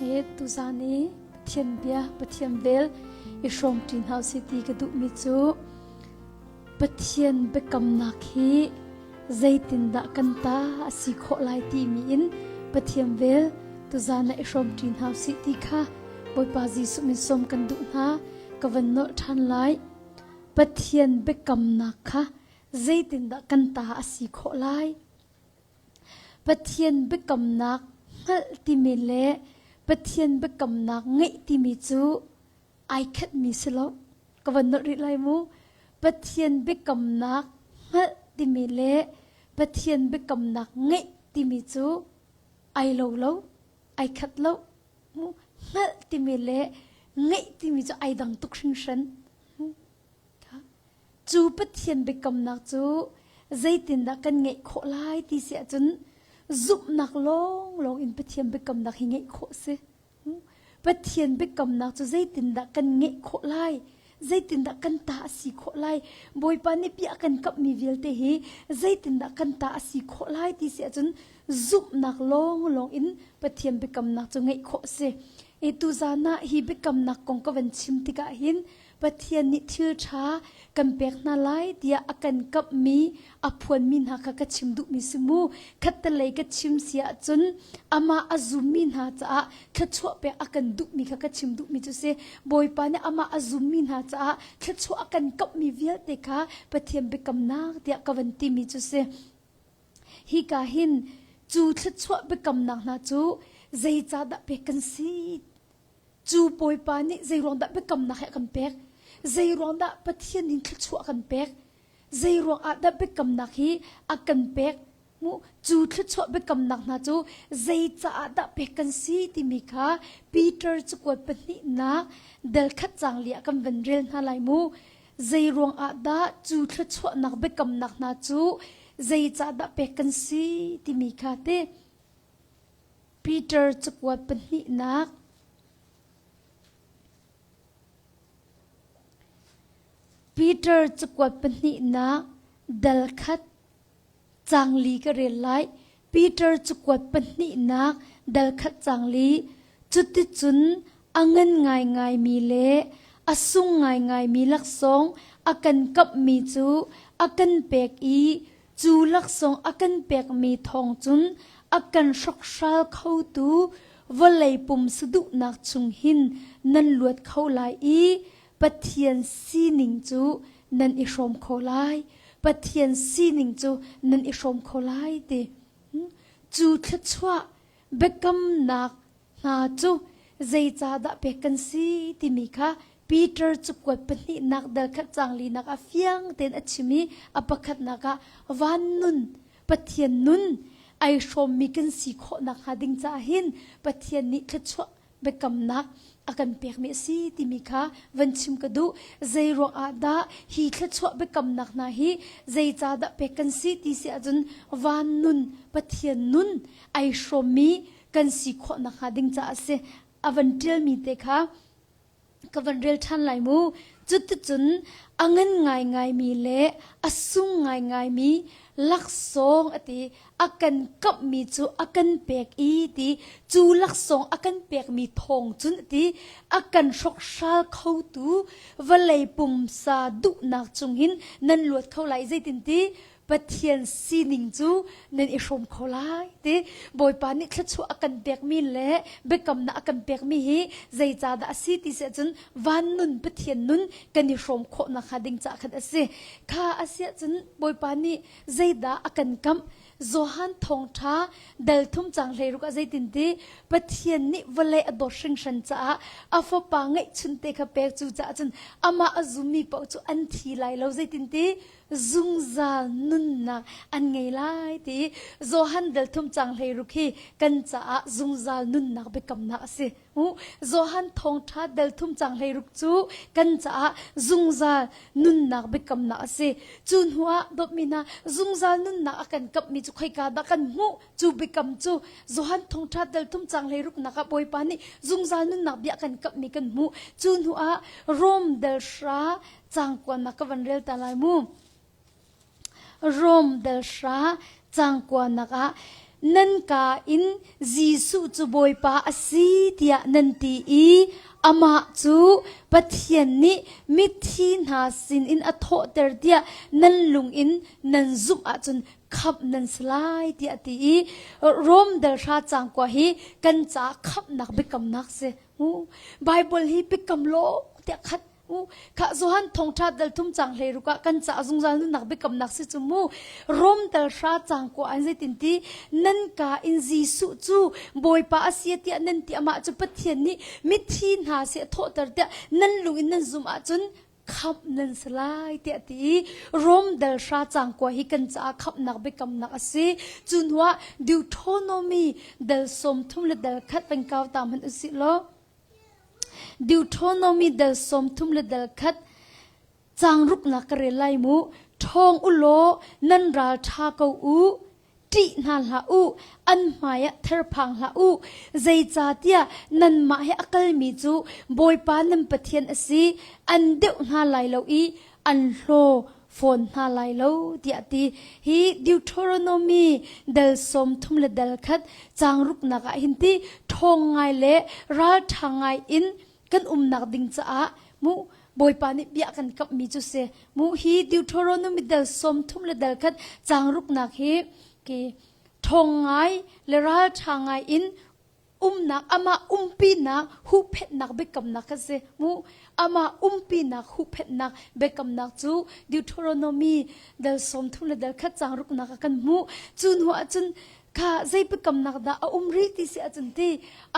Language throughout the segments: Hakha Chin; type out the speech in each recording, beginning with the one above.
He tuzan i Pathian bia, Pathian vel i hrawmṭi hna usih ti ka duhmi cu Pathian biakamnak hi zeitindah kan ta a si khawh lai timi in Pathian vel tuzan ah i hrawmṭi hna usih ti kha Bawipa Jesuh min sawm kan duh hna. Ka van nolh ṭhan lai. Pathian biakamnak kha zeitindah kan ta a si khawh lai? Pathian biakamnak hngalh timi le Pathian biakamnak ngeih timi cu ai khatmi si lo. Ka van nolh rih lai mu. Pathian biakamnak hngalh timi le Pathian biakamnak ngeih timi cu ai lo lo, ai khat lo. Mu hngalh timi le ngeih timi cu ai dang tuk hringhran. Cu Pathian biakamnak cu zeitindah kan ngeih khawh lai ti si ahcun zumhnak lawnglawng in Pathian biakamnak hi ngeih khawh a si. Pathian biakamnak cu zeitindah kan ngeih khawh lai? Zeitindah kan ta a si khawh lai? Bawipa nih bia a kan kamhmi vialte hi zeitindah kan ta a si khawh lai ti si ahcun zumhnak lawnglawng in Pathian biakamnak cu ngeih khawh a si. E tuzan ah hi biakamnak kong ka van chim tikah hin Pathian nih thil ṭha kan pek hna lai tiah a kan kamhmi, a phuanmi hna kha ka chim duhmi si mu. Khattelei ka chim si ahcun amah a zummi hna caah thluachuah pek a kan duhmi kha ka chim duhmi cu si. Bawipa nih amah a zummi hna caah thluachuah a kan kamhmi vialte kha Pathian biakamnak tiah ka van timi cu si. Hika hin cu thluachuah biakamnak hna cu zeicahdah pek kan si Cu Bawipa nih zeiruang dah biakamnak he a kan pek? Zeiruang dah Pathian in thluachuah a kan pek? Zeiruang ah dah biakamnak hi a kan pek? Mu cu thluachuah biakamnak hna cu zei caah dah pek kan si timi kha Peter cakuat pahnihnak del khat cang li ah kan van rel hna lai mu. Zeiruang ah dah cu thluachuahnak biakamnak hna cu zeicah dah pek kan si timi kha te Peter cakuat pahnihnak Peter cakuat pahnihnak dal khat cang li ka rel lai. Peter cakuat pahnihnak dal khat cang li. Cuticun a ngan ngaingaimi le a sung ngaingaimi laksawng a kan kamhmi cu a kan pek i Cu laksawng a kan pekmi thawng cun a kan hrokhral khotu vawlei pum saduhnak chung hin nan luat kho lai i Pathian sining cu nan i hrawm kho lai. Pathian sining cu nan i hrawm kho lai ti. Cu thluachuah biakamnak hna cu zeicahdah pek kan si timi kha Peter cakuat pahnihnak dal khat caang linak ah fiang tein a chim i a pakhatnak ah van nun Pathian nun ai hrawmmi kan si khawh nakhnga ding caah hin Pathian nih thluachuah biakamnak a kan pekmi a si timi kha van chim ka duh. Zei ruang ah dah hi thluachuah biakamnak hna hi zeicahdah pek kan si ti si ahcun van nun Pathian nun ai hrawmmi kan si khawh nakhnga ding caah a si. A van ṭialmi te kha ka van rel ṭhan lai mu. Cuticun a ngan ngaingaimi le a sung ngaingaimi laksawng a ti a kan kamhmi cu a kan pek i ti cu laksawng a kan pekmi thawng cun a ti a kan hrokhral khotu vawlei pumsa duhnak chungin nan luat kho lai zeitinti Pathian sining cu nan i hrawm kho lai ti Bawipa nih thluachuah a kan pekmi le biakamnak a kan pekmi hi zeicahdah a si ti si ahcun van nun Pathian nun kan i hrawm khawh nakhnga ding caah khan a si. Kha a si ahcun Bawipa nih zeidah a kan kamh? Johan thawngṭha dal thum cang hleiruk ah zeitin ti Pathian nih vawlei a dawt hringhran caah a fapa ngeihchunte kha pek cu caah cun amah a zummi paoh cu an thi lai lo zeitin ti zungzal nunnak an ngei lai ti Johan dal thum cang hleiruk hi kan caah zungzal nunnak biakamnak a si. Johan thawngṭha dal thum cang hleiruk cu kan caah zungzal nunnak biakamnak a si. Cu hnuah dawtmi hna zungzal nunnak a kan kamhmi cu khoika dah kan hmuh? Cu biakam cu Johan thawngṭha dal thum cang hleiruknak ah Bawipa nih zungzal nunnak bia kan kamhmi kan hmuh. Cu hnuah Rom dal hra Caang kuanak ka van rel ta lai mu. Rom dal hra caang kuanak ah. Nan kaa in Jesuh cu Bawipa a si tiah nan ti i amah cu Pathian nih mithi hna sinin a thawhter tiah nan lung in nan zumh ahcun khamh nan si lai tiah a ti i Rom dal hra caang kua hi kan caah khamhnak biakamnak si. Bible hi biakam law tiah khat Kha Johan thawngṭha dal thum cang hlei ruk ah kan caah zungzal nunnak biakamnak si cu mu. Rom dal hra cang ko an zeitin ti nan ka in Jesuh cu Bawipa a si tiah nan ti amah cu Pathian nih mithi hna si a thawhter tiah nan lung in nan zumh ahcun khamh nan si lai tiah ti i Rom dal hra cang kua hi kan caah khamhnak biakamnak a si. Cu hnuah Deuteronomy dal 30 le dal khat van kau ta hmanh usih law Deuteronomy dal 30 le dal khat caang ruknak ka rel lai mu. Ṭhawng u law nan ral ṭha ko u. Ṭih hna hlah u, an hmaiah therphang hlah u. Zeicahtiah nanmah he a kalmi cu Bawipa nan Pathian a si. An deuh hna lai lo i an hlaw fawn hna lai lo tiah a ti. Hi Deuteronomy dal 30 le dal khat caang ruknak ah hin ti ṭhawng ngai le ralṭha ngai in kan umnak ding caah mu Bawipa nih bia kan kamhmi cu si. Mu hi Deuteronomy dal 30 le dal khat caang ruknak hi ki ṭhawng ngai le ralṭha ngai in umnak amah umpinak huhphenhnak biakamnak kha si mu amah umpinak huhphenhnak biakamnak cu Deuteronomy dal 30 le dal khat caang ruknak ah kan hmuh cu hnu ah cun kha zei biakamnak dah a um rih ti si ahcun ti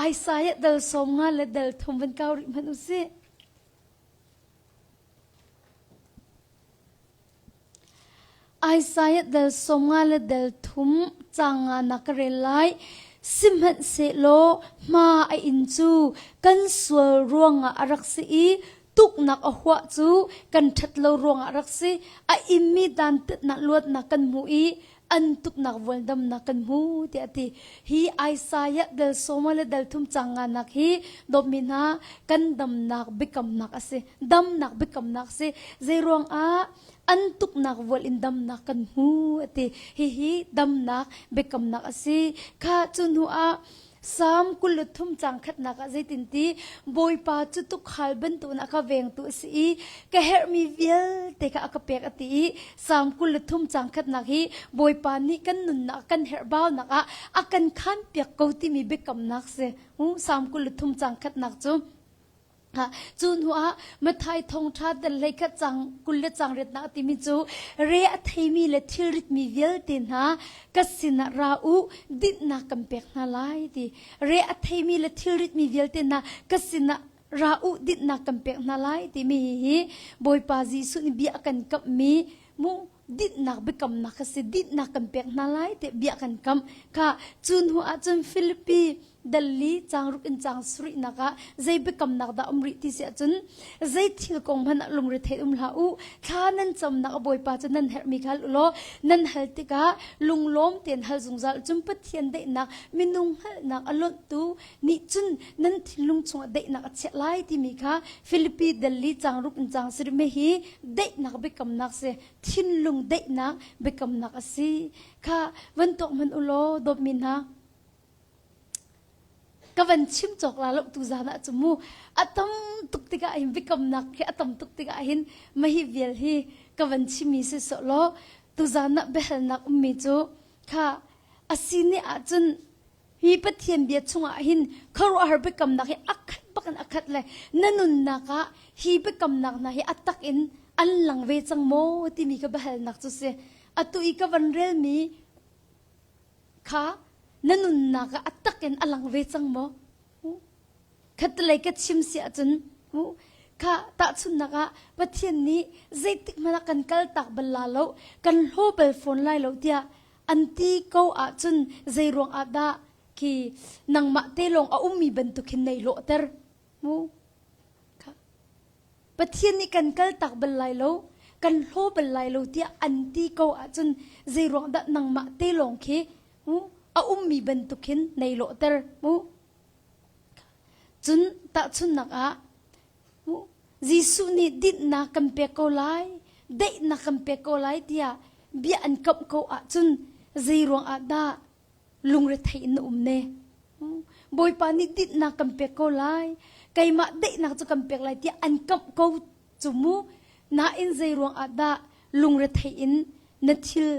Isaiah dal 50 le dal thum van kau rih hmanh u sih Isaiah dal 50 le dal thum caang nga na ka rel lai. Sihmanhsehlaw hma a inn cu kan sual ruangah a rak si i tuknak a huah cu kan ṭhat lo ruangah a rak si. A immi dantatnak luatnak kan hmu i an tuknak vualdamnak kan hmu tiah a ti. Hi Isaiah dal sawma le dal thum cang nganak hi dawtmi hna kan damnak biakamnak a si. Damnak biakamnak a si. Zei ruangah an tuknak vual in damnak kan hmu a ti. Hihi damnak biakamnak a si. Kha cu hnu ah Psalm 23 caang khatnak ah zeitinti Bawipa cu tukhal bantukin a ka vengtu a si i ka herhmi vialte kha a ka pek a ti i Psalm 23 caang khatnak hi Bawipa nih kan nunnak kan herhbaunak ah a kan khanpiak ko timi biakamnak si. Psalm 23 caang khatnak cu Cu hnuah Matthai thawngṭha dal hleikhat cang 20 le cang riatnak timi cu re a theimi le thilritmi vialte hna ka sinah ra u dinhnak kan pek hna lai ti re a theimi le thilritmi vialte hna ka sinah ra u dinhnak kan pek hna lai timi hi Bawipa Jesuh nih bia a kan kamhmi mu dinhnak biakamnak a si dinhnak kan pek hna lai te bia kan kam kha cu hnu ah cun Filipi dalli caang ruk in caang sarihnak ah zei biakamnak dah um rih ti si ahcun zei thil kong hmanh ah lungrethei um hlah u thla nan camnak a bawipa cu nan herhmi kha hal u law nan hal tikah lunglawm tein hal zungzal cun Pathian daihnak minung hngalhnak a lonhtu nih cun nan thinlung chungah daihnak a chiah lai timi kha Filipi dalli caang ruk in caang sarih me hi daihnak biakamnak si thinlung daihnak biakamnak a si kha van tuak hmanh u law dawtmi hna ka van chim cawk la lo tu zan ah cu mu a tam tuk tikah hin biakamnak khi a tam tuk tikah hin mahi vial hi ka van chimmi si sawh law tu zan ah biahalnak ummi cu kha a si ni ahcun hi Pathian bia chungah hin khuaruahhar biakamnak hi a khat bak in a khat le na nunnak ah hi biakamnak hna hi a tak in an lang ve cang maw timi ka biahalnak cu si atu i ka van relmi kha na nunnak ah a tak in a lang ve cang maw khatlei ka chim si ahcun kha tahchunhnak ah Pathian nih zeitik hmanh ah kan kal tak bal la lo kan hlaw bal fawn lai lo tiah an ti ko ahcun zei ruang ah dah khi nangmah te lawng a ummi bantuk hin nei lawhter mu Pathian nih kan kal tak bal lai lo kan hlaw bal lai lo tiah an ti ko ahcun zei ruang dah nangmah te lawng khi mu a ummi bantuk hin nei lawhter mu cun tahchunhnak ah Jesuh nih dinhnak kan pek ko lai, daihnak kan pek ko lai tiah bia an kamh ko ahcun zei ruangah dah? lungrethei in na um ne? Bawipa nih dinhnak kan pek ko lai, keimah daihnak cu kan pek lai tiah an kamh ko cu mu. Nain zei ruang ah dah lungrethei in na thil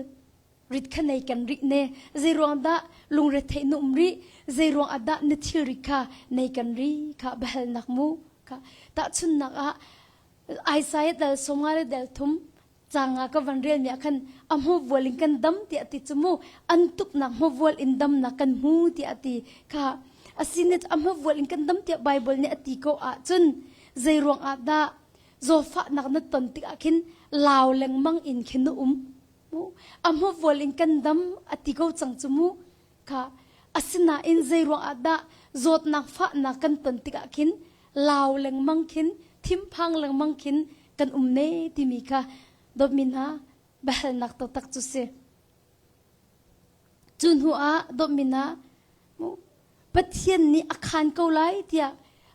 rit kha nei kan rih ne? Zei ruang dah lungrethei na um rih? Zei ruang ah dah na thilri kha nei kan ri kha biahalnak mu kha tahchunnak ah Isaiah dal 50 le dal thum canga ka van rel mi ah khan a hmuvual in kan dam tiah ti cu mu an tuknak hmuvual in damnak kan hmu tiah ti kha asine a hmuvual in kan dam tiah Bible nih a ti ko ahcun zei ruang ah dah zawfahnak na ton tikah khin lau lengmang in khin na um mu a hmuvual in kan dam a ti ko cang cu mu kha asinain zei ruang ah dah zawtnak fahnak kan ton tikah khin lau lengmang khin thinphang lengmang khin kan um ne timi kha dawtmi hna biahalnak taktak cu si. Cu hnu ah dawtmi hna Pathian nih a khaan ko lai tiah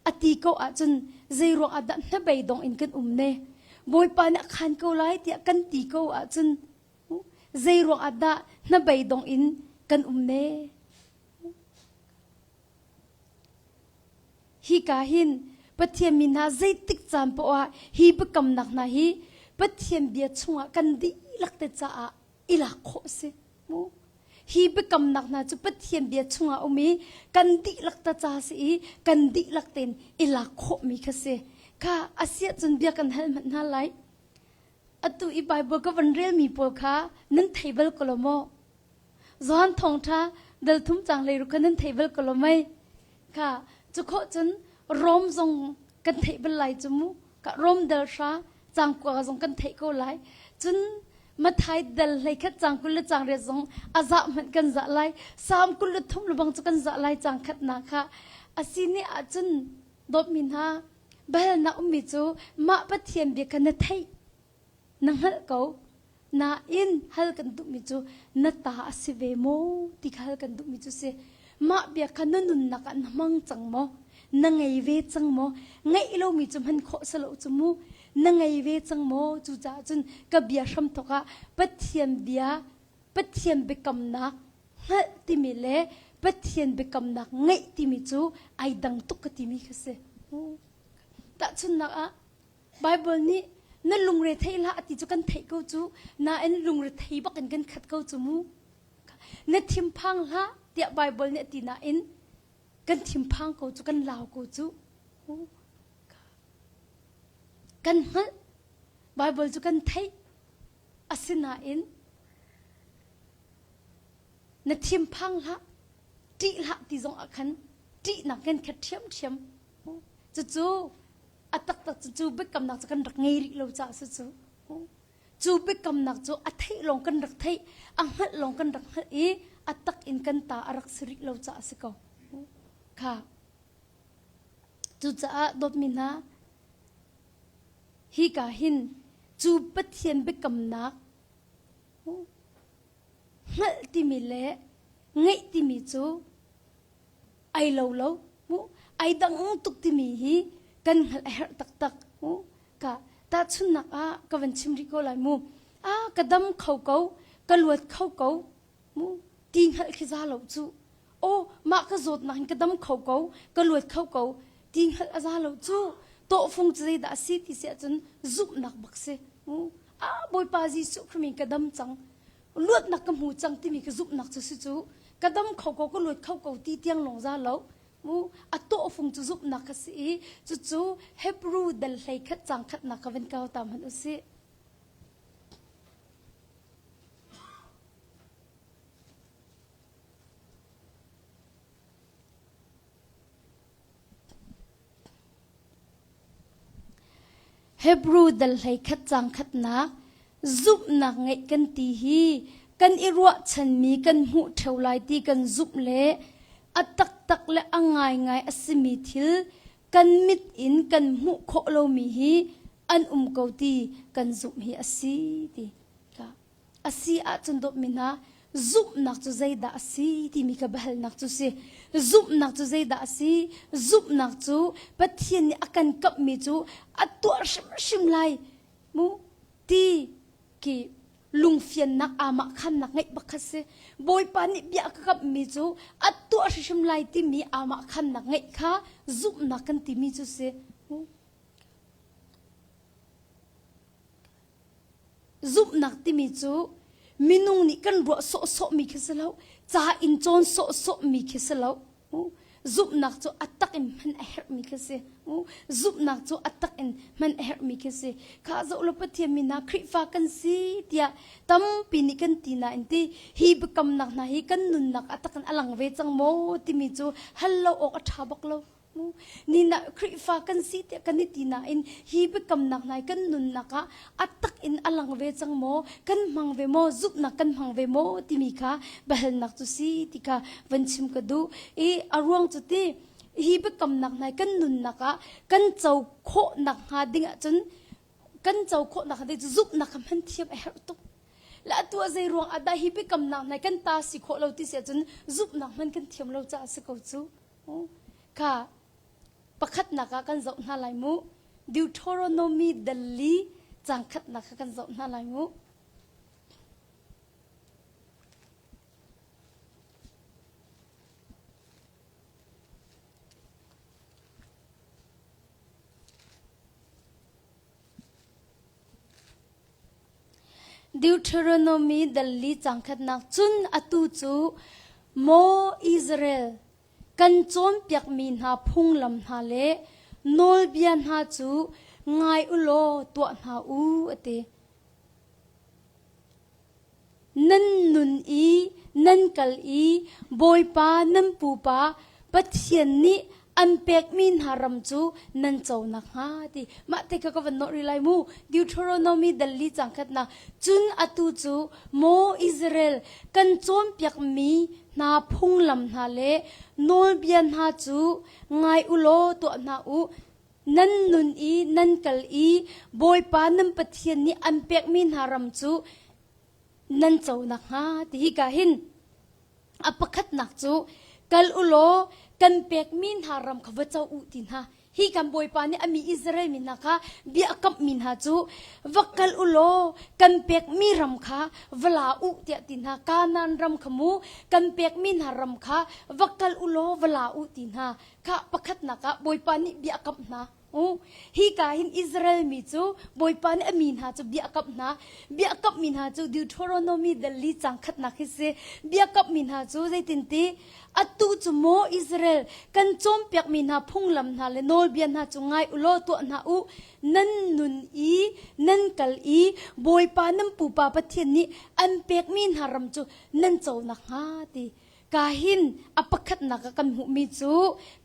a ti ko ahcun zei ruang ah dah hnabei dong in kan um ne? Bawipa nih a khaan ko lai tiah kan ti ko ahcun zei ruang ah dah hnabei dong in kan um ne? Hika hin Pathian mi hna zeitik caan poah ah hi biakamnak hna hi Pathian bia chungah kan dihlak te caah i lak khawh a si. Mu. Hi biakamnak hna cu Pathian bia chungah um i kan dihlak ta ca si i kan dihlak tein i lak khawhmi kha si. Kha asiah cun bia kan hal hmanh hna lai. Atu i Bible ka van relmi pawl kha nan thei bal ko lo maw? Johan thawngṭha dal thum cang hlei ruk kha nan thei bal ko lo mei? Kha cu khawh cun Rom zong kan theih bal lai cu mu. Ka Rom dal hra cang kua zong kan theih ko lai. Cun Mathai dal hlei khat cang 20 le cang riat zong a zah hmanh kan zah lai. Salm 23 le bang cu kan zah lai cang khat na kha. Asi ni ahcun dawtmi hna biahalnak ummi cu mah Pathian bia kha na theih na hngalh ko nain hal kan duhmi cu na ta a si ve maw ti kha hal kan duhmi cu si mah bia kha na nunnak ah na hmang cang maw na ngei ve cang maw ngeih lomi cu hman khawh si lo cu mu na ngei ve cang maw cucaah cun ka bia hramthawk ah Pathian bia Pathian biakamnak hngalh timi le Pathian biakamnak ngeih timi cu ai dang tuk ka timi kha si tahchunhnak ah Bible nih na lungre thei hlah ti cu kan theih ko cu nain lungre thei bak in kan khat ko cu mu na thinphang hlah tiah Bible nih a ti nain kan thinphang ko cu kan lau ko cu kan hngalh Bible cu kan theih asinain na thinphang hlah ṭih hlah ti zong ah khan ṭihnak kan khat ṭhiamṭhiam cucu a taktak cu cu biakamnak cu kan rak ngei rih lo caah si cu cu biakamnak cu a theih lawng kan rak theih a hngalh lawng kan rak hngalh i a tak in kan ta a rak si rih lo caah si ko kha cucaah dawtmi hna hi ka hin cu Pathian biakamnak hngalh timi le ngeih timi cu ai lo lo mu ai dang tuk timi hi kan hngalh a herh taktak mu ka tahchunnak ah ka van chim rih ko lai mu a ka dam kho ko ka luat kho ko mu ti hngalh khi za lo cu o mah ka zawtnak in ka dam kho ko ka luat kho ko ti hngalh a za lo cu tawhfung cu zeidah a si ti si ahcun zumhnak bak si mu a bawipa Jesuh Khrih min ka dam cang luatnak ka hmu cang timi ka zumhnak cu si cu ka dam kho ko ka luat kho ko ti tiang lawng za lo mu a tawhfung cu zumhnak ka si i cucu Hebrew dal hlei khat cang khatnak ka van kau ta hmanh usih Hebrew dal hlei khat cang khatnak zumhnak ngeih kan ti hi kan i ruahchanmi kan hmuh ṭheo lai ti kan zumh le a taktak le a ngaingai a simi thil kan mit in kan hmuh khawh lomi hi an um ko ti kan zumh hi a si ti A si ahcun dawtmi hna, zumhnak cu zeidah a si timi ka biahalnak cu si. Zumhnak cu zeidah a si? Zumhnak cu Pathian nih a kan kamhmi cu a tuah hrimhrim lai mu ti ki. Lungfiannak amah khannak ngeih bak kha si. Bawipa nih bia ka kamhmi cu a tuah hrimhrim lai timi amah khannak ngeih kha zumhnak kan timi cu si. Zumhnak timi cu minung nih kan ruah sawhsawhmi khi si lo, ca in cawn sawhsawhmi khi si lo. Zumhnak cu a tak in hman a herhmi khi si. Zumhnak cu a tak in hman a herhmi khi si. Kha zoh law Pathian min ah Khrihfa kan si tiah tampi nih kan ti nain ti hi biakamnak hna hi kan nunnak a tak in a lang ve cang maw timi cu hal lo awk a ṭha bak lo. Ni na Khrihfa kan si tiah kan i ti nain hi biakamnak hna kan nunnak ah a tak in a lang ve cang maw kan hmang ve maw zumhnak kan hmang ve maw timi kha biahalnak cu si ti kha van chim ka duh i a ruang cu ti hi biakamnak hna kan nunnak ah kan co khawh nakhnga ding ahcun kan co khawh nakhnga ding cu zumhnak kha hman thiam a herh tuk la atu ah zei ruang ah dah hi biakamnak hna kan ta si khawh lo ti si ahcun zumhnak hman kan thiam lo caah si ko cu Kha pakhatnak ah kan zoh hna lai mu. Deuteronomy dal li caang khatnak kha kan zoh hna lai mu. Deuteronomy dal li caang khatnak cun atu cu Maw Israel kan cawnpiakmi hna phunglam hna le nawlbia hna cu ngai u law tuah hna u a ti. Nan nun i nan kal i Bawipa nan pupa Pathian nih an pekmi hna ram cu nan co nakhnga ti. Mah te kha ka van nawh rih lai mu. Deuteronomy dal li cang khatnak. Cun atu cu maw Israel kan cawnpiakmi hna phunglam hna le nawlbia hna cu ngai u law tuah hna u. Nan nun i nan kal i Bawipa nan Pathian nih an pekmi hna ram cu nan co nakhnga ti hi ka hin A pakhatnak cu kal u law kan pekmi hna ram kha va co u ti hna. Hi kan Bawipa nih a mi Israel mi hna kha bia a kamhmi hna cu va kal u law kan pekmi ram kha va la u tiah ti hna. Kanaan ram kha mu kan pekmi hna ram kha va kal u law va la u ti hna. Kha pakhatnak ah Bawipa nih bia a kamh hna. Hi ka hin Israel mi cu Bawipa nih a mi hna cu bia a kamh hna. Bia a kamhmi hna cu Deuteronomy dal li cang khatnak hi si. Bia kamhmi hna cu zeitinti atu cu maw Israel kan cawnpiakmi hna phunglam hna le nawlbia hna cu ngai u law tuah hna u. Nan nun i nan kal i Bawipa nan pupa Pathian nih an pekmi hna ram cu nan co nakhnga ti. Ka hin a pakhatnak ah kan hmuhmi cu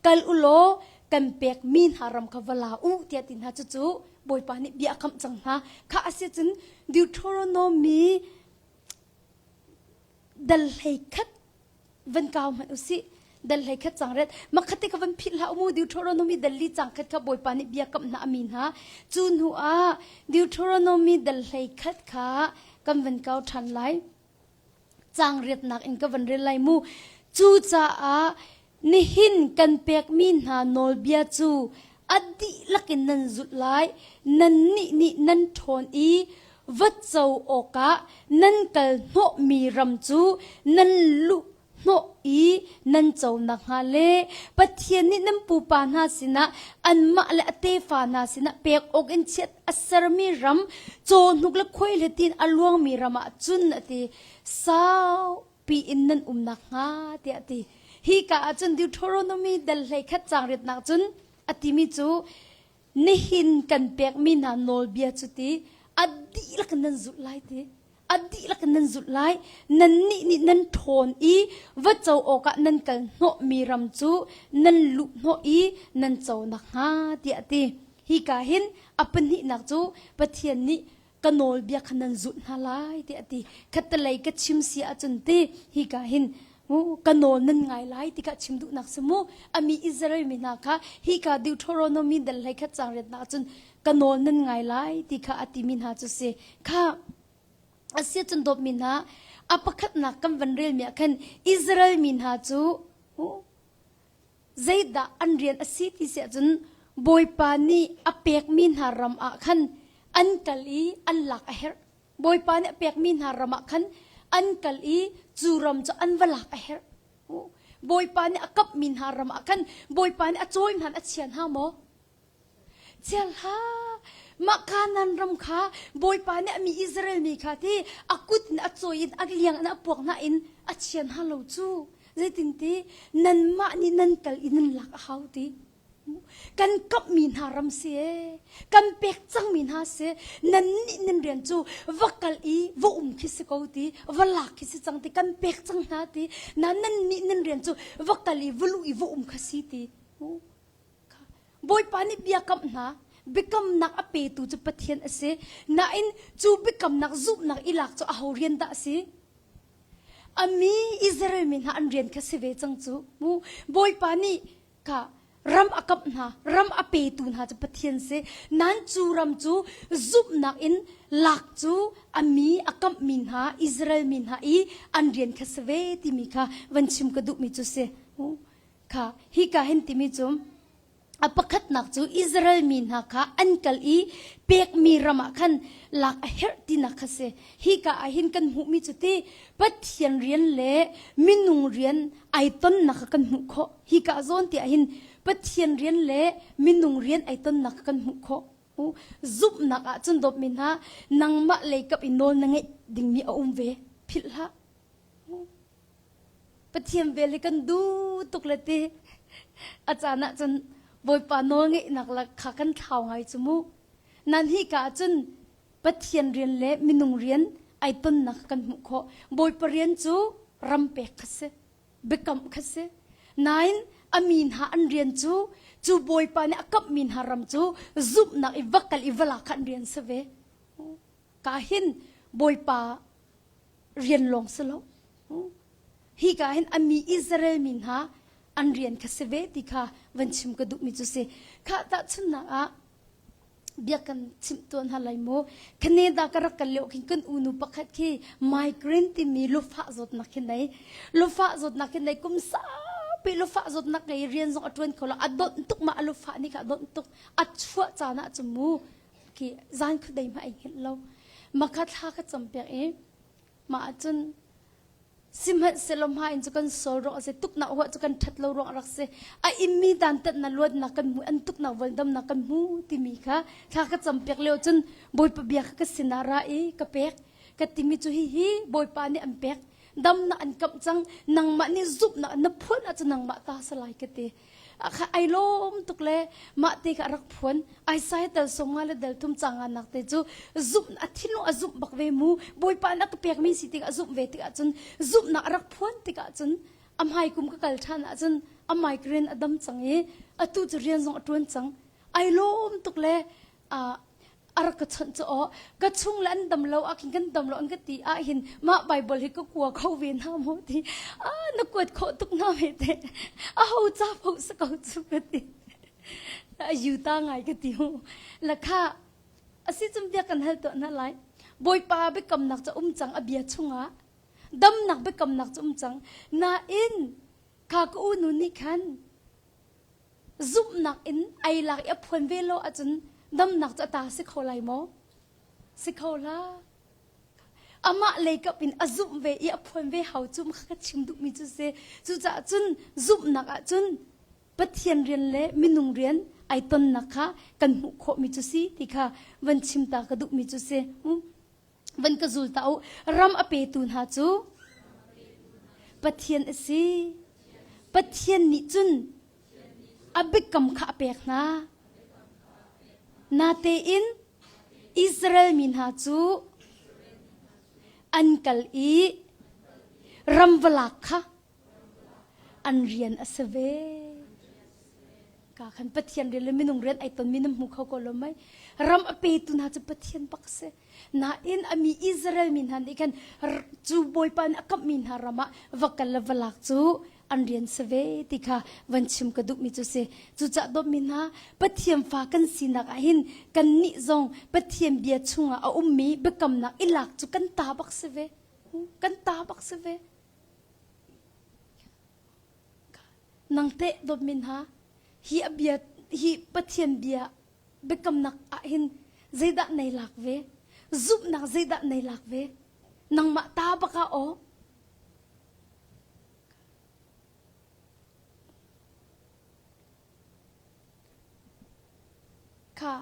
kal u law kan pekmi hna ram kha va la u tiah ti hna cucu Bawipa nih bia a kamh cang hna. Kha a si cun Deuteronomy dal hlei khat van kau hmanh u sih. Dal hlei khat cang ret. Makhat te kha van philh hlah u mu Deuteronomy dal li cang khat kha Bawipa nih bia kamh hna a mi hna. Cu hnu ah Deuteronomy dal hlei khat kha kan van kau ṭhan lai. Caang riatnak in ka van rel lai mu. Cucaah nihin kan pekmi hna nawlbia cu a dihlak in nan zulh lai. Nannih nih nan ṭhawn i va co awkah nan kal hnawhmi ram cu nan luh hnawh i nan co nakhnga le Pathian nih nan pupa hna sinah anmah le a tefa hna sinah pek awk in chiat a sermi ram cawhnuk le khuaihliti in a luangmi ram ah cun a ti saupi in nan um nakhnga tiah a ti. Hi ka ah cun Deuteronomy dal hlei khat caang riatnak cun a timi cu nihin kan pekmi hna nawlbia cu ti a dihlak in nan zulh lai ti a dihlak in nan zulh lai nannih nih nan ṭhawn i va co awkah nan kal hnawhmi ram cu nan luh hnawh i nan co nakhnga tiah a ti hika hin a pahnihnak cu Pathian nih ka nawlbia kha nan zulh hna lai tiah a ti khattelei ka chim si ahcun ti hika hin ka nawl nan ngai lai ti kha chim duhnak si mu ami Israel mi hna kha hika Deuteronomy dal hlei khat cang riatnak cun ka nawl nan ngai lai ti kha a timi hna cu si kha asia cun dawtmi hna a pakhatnak kan van rel mi ah khan Israel mi hna cu zeidah an rian a si ti si ahcun Bawipa nih a pekmi hna ram ah khan an kal i an lak a herh. Bawipa nih a pekmi hna ram ah khan an kal i cu ram cu an va lak a herh. Bawipa nih a kamhmi hna ram ah khan Bawipa nih a cawi hna a chia hna maw? Chia hlah. Mah Kanaan ram kha Bawipa nih a mi Israel mi kha ti a kut in a cawi in a liang in a puak hna in a chia hna lo cu. Zeitinti nanmah nih nan kal i nan lak a hau ti. Kan kamhmi hna ram si ee, kan pek cangmi hna si, nannih nan rian cu va kal i va um khi si ko ti, va lak khi si cang ti, kan pek cang hna ti, na nannih nan rian cu va kal i va luh i va um kha si ti. Bawipa nih bia kamh hna, biakamnak a petu cu Pathian a si. Nain cu biakamnak zumhnak i lak cu aho rian dah a si? A mi Israel mi hna an rian kha si ve cang cu. Mu Bawipa nih kha ram a kamh hna ram a petu hna cu Pathian si nan cu ram cu zumhnak in lak cu a mi a kamhmi hna Israel mi hna i an rian kha si ve timi kha van chim ka duhmi cu si kha hi ka hin timi cu A pakhatnak cu Israel mi hna kha an kal i pekmi ram ah khan lak a herh tinak kha si. Hika ah hin kan hmuhmi cu ti Pathian rian le minung rian ai tonnak kha kan hmuh khawh. Hika zawn ti ah hin Pathian rian le minung rian ai tonnak kha kan hmuh khawh. Zumhnak ah cun dawtmi hna nangmah lei kap i nawl na ngeih dingmi a um ve. Philh hlah. Pathian vel hi kan duh tuk le ti a caan ah cun Bawipa nawlngeihnak le kha kan thlau ngai cu mu. Nan hi ka ah cun Pathian rian le minung rian ai tonnak kan hmuh khawh. Bawipa rian cu ram pek kha si, biakamh kha si. Nain a mi hna an rian cu cu Bawipa nih a kamhmi hna ram cu zumhnak i va kal i va lak kha an rian si ve. Ka hin Bawipa rian lawng si lo. Hi ka hin a mi Israel mi hna an rian kha si ve ti kha van chim ka duhmi cu si. Kha tahchunhnak ah bia kan chimh tuan hna lai mu. Canada ka rak kal lio khin kan unu pakhat khi migraine timi lufah zawtnak khi nei. Lufah zawtnak khi nei kum saupi lufah zawtnak ngei rian zong a tuan kho lo. A donh tuk ma a lufah ni kha a donh tuk. A chuah caan ah cu mu khi zan khuadei hmanh ai hngilh lo. Makha thla ka cam piak i mah ahcun sihmanhsehlaw hma in cu kan sol ruang a si tuknak huah cu kan ṭhat lo ruang a rak si a immi dantatnak luatnak kan hmu an tuknak voldamnak kan hmu timi kha thla ka cam piak lio cun Bawipa bia kha ka sinah ra i ka pek ka timi cu hihi Bawipa nih an pek damnak an kamh cang nangmah nih zumhnak na phuan ahcun nangmah ta sa lai ka ti kha ai lawm tuk le mah te kha a rak phuan Isaiah tal sawm nga le dal thum canga nak te cu zumh a thinlung a zumh bak ve mu Bawipa na ka pek mi si tikah zumh ve tikah cun zumhnak a rak phuan tikah cun a hmai kum ka kal ṭhan ahcun a migraine a dam cang i atu cu rian zong a ṭuan cang ai lawm tuk le a rak ka chawnh cu aw ka chung le an dam lo ah khin kan dam lo an ka ti ah hin mah Bible hi ka kua kho ve na maw ti ah na kuat khawh tuk na ve te a ho ca pho sa ko cu ka ti a yu ta ngai ka ti hu lakha asi cum bia kan hal tuah na lai Bawipa biakamnak cu um cang a bia chungah damnak biakamnak cu um cang nain kha ka u nu nih khan Zumhnak in ei lak i a phuan ve lo ahcun damnak cu a ta si kho lai maw? Si kho hlah. Amah lei kap in a zumh ve i a phuan ve hau cu ka chim duhmi cu si. Cucaah cun zumhnak ahcun Pathian rian le minung rian ai tonnak kha kan hmuh khawhmi cu si ti kha van chim ta ka duhmi cu si. Van ka zul ta u. Ram a petu hna cu Pathian a si. Pathian nih cun a biakam kha a pek hna. Natein Israel mi hna cu an kal i ram va lak kha an rian a si ve. Ka khan Pathian rian le minung rian ai tonmi na hmu kho ko lo mei. Ram a petu hna cu Pathian bak a si. Nain a mi Israel mi hna nih khan cu Bawipa nih a kamhmi hna ram ah va kal le va lak cu an rian si ve ti kha van chim ka duhmi cu si. Cucaah dawtmi hna Pathian fa kan sinak ah hin kannih zong Pathian bia chungah a ummi biakamnak i lak cu kan ta bak si ve. Kan ta bak si ve. Nang teh dawtmi hna hi a bia hi Pathian bia biakamnak ah hin zeidah nei lak ve? Zumhnak zeidah nei lak ve? Nangmah ta bak ah aw. Kha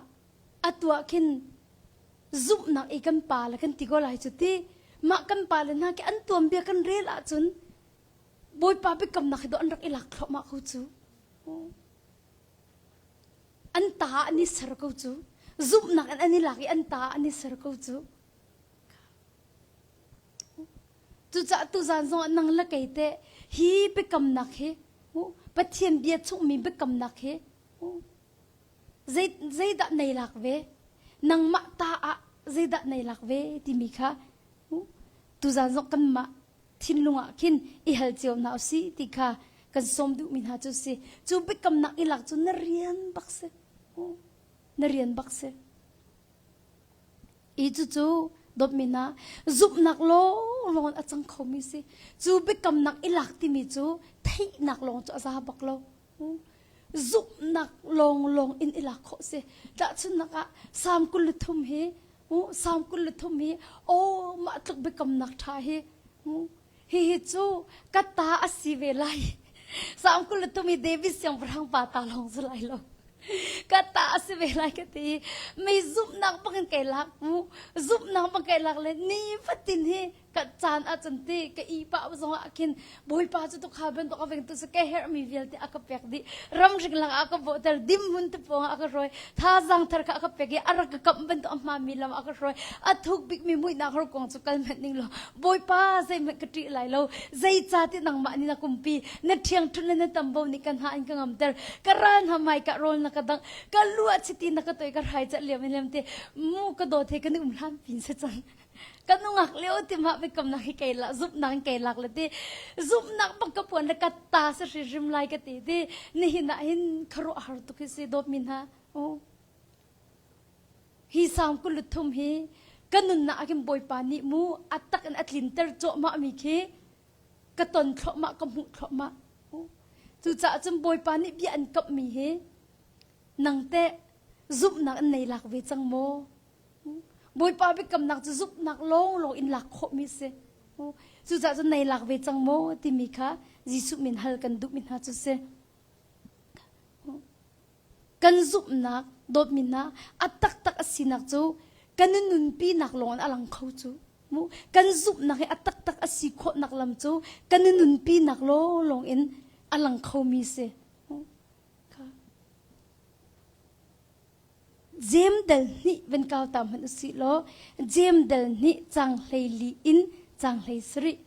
atu ah khin zumhnak i kan pa le kan ti ko lai cu ti. Mah kan pa le hna khi an tuanbia kan rel ahcun Bawipa biakamnak hi dawh an rak i lak thluahmah ko cu. An ta an i ser ko cu. Zumhnak in an i lak i an ta an i ser ko cu. Cucaah tuzaan zongah nang le kei teh hi biakamnak hi Pathian bia chungmi biakamnak hi zei zeidah nei lak ve nangmah ta ah zeidah nei lak ve timi kha tuzaan zong kanmah thinlung ah khin i hal cio hna usih ti kha kan sawm duhmi hna cu si. Cu biakamnak i lak cu na rian bak si. Na rian bak si. I cucu dawtmi hna zumhnak lawnglawng in a cang khomi si. Cu biakamnak i lak timi cu theihnak lawng cu a za bak lo. Zumhnak lawnglawng in i lak khawh si. Tahchunhnak ah Salm 23 hi Salm 23 hi aw mah tluk biakamnak ṭha hi hihi cu ka ta a si ve lai. Salm 23 hi David siangpahrang pa ta lawng si lai lo. Ka ta a si ve lai ka ti. Mi zumhnak bangin kai lak mu. Zumhnak bang kai lak le ni fatin hi ka caan ahcun ti ka ihpah zong ah khin bawipa cu tukhal bantuk a vengtu si ka herhmi vialte a ka pek dih ramring lang ah ka bawhter dimhmun te pawng ah a ka hruai thazaang thar kha a ka pek i a rak ka kamh bantuk a hmaami lam ah a ka hruai a thuk bikmi muihnak horkuang cu kal hmanh ning law bawipa zeihmanh ka ṭih lai lo zeicahtiah nangmah nih na kumpi na ṭhiangṭhunh le na tambo nih ka hna in ka ngamter ka ral hna hmaika rawl na ka dangh ka lu ah chiti na ka toi ka hrai cat liam in liam te mu ka dawt he kan i um hlan pin si cang Ka nungak lio ti mah biakamnak hi kei la zumhnak in kei lak le ti zumhnak bak ka puan le ka ta si hrimhrim lai ka ti ti nihin ah hin khuaruah har tuk hi si dawtmi hna oh hi sang 23 hi ka nunnak ah khin Bawipa nih mu a tak in a tlinter cawhmah mi khi ka ton thluahmah ka hmuh thluahmah cucaah cun Bawipa nih bia an kamh mi hi nang teh zumhnak in nei lak ve cang maw Bawipa biakamnak cu zumhnak lawnglawng in lak khawhmi a si. Cucaah cun nei lak ve cang maw timi kha Jesuh min hal kan duhmi hna cu si. Kan zumhnak dawtmi hna a taktak a sinak cu kan i nunpinak lawng in a lang kho cu. Kan zumhnak hi a taktak a si khawhnak lam cu kan i nunpinak lawnglawng in a lang khomi si. Jeim dal hnih van kau ta hmanh usih law Jeim dal hnih cang 14 in cang 17.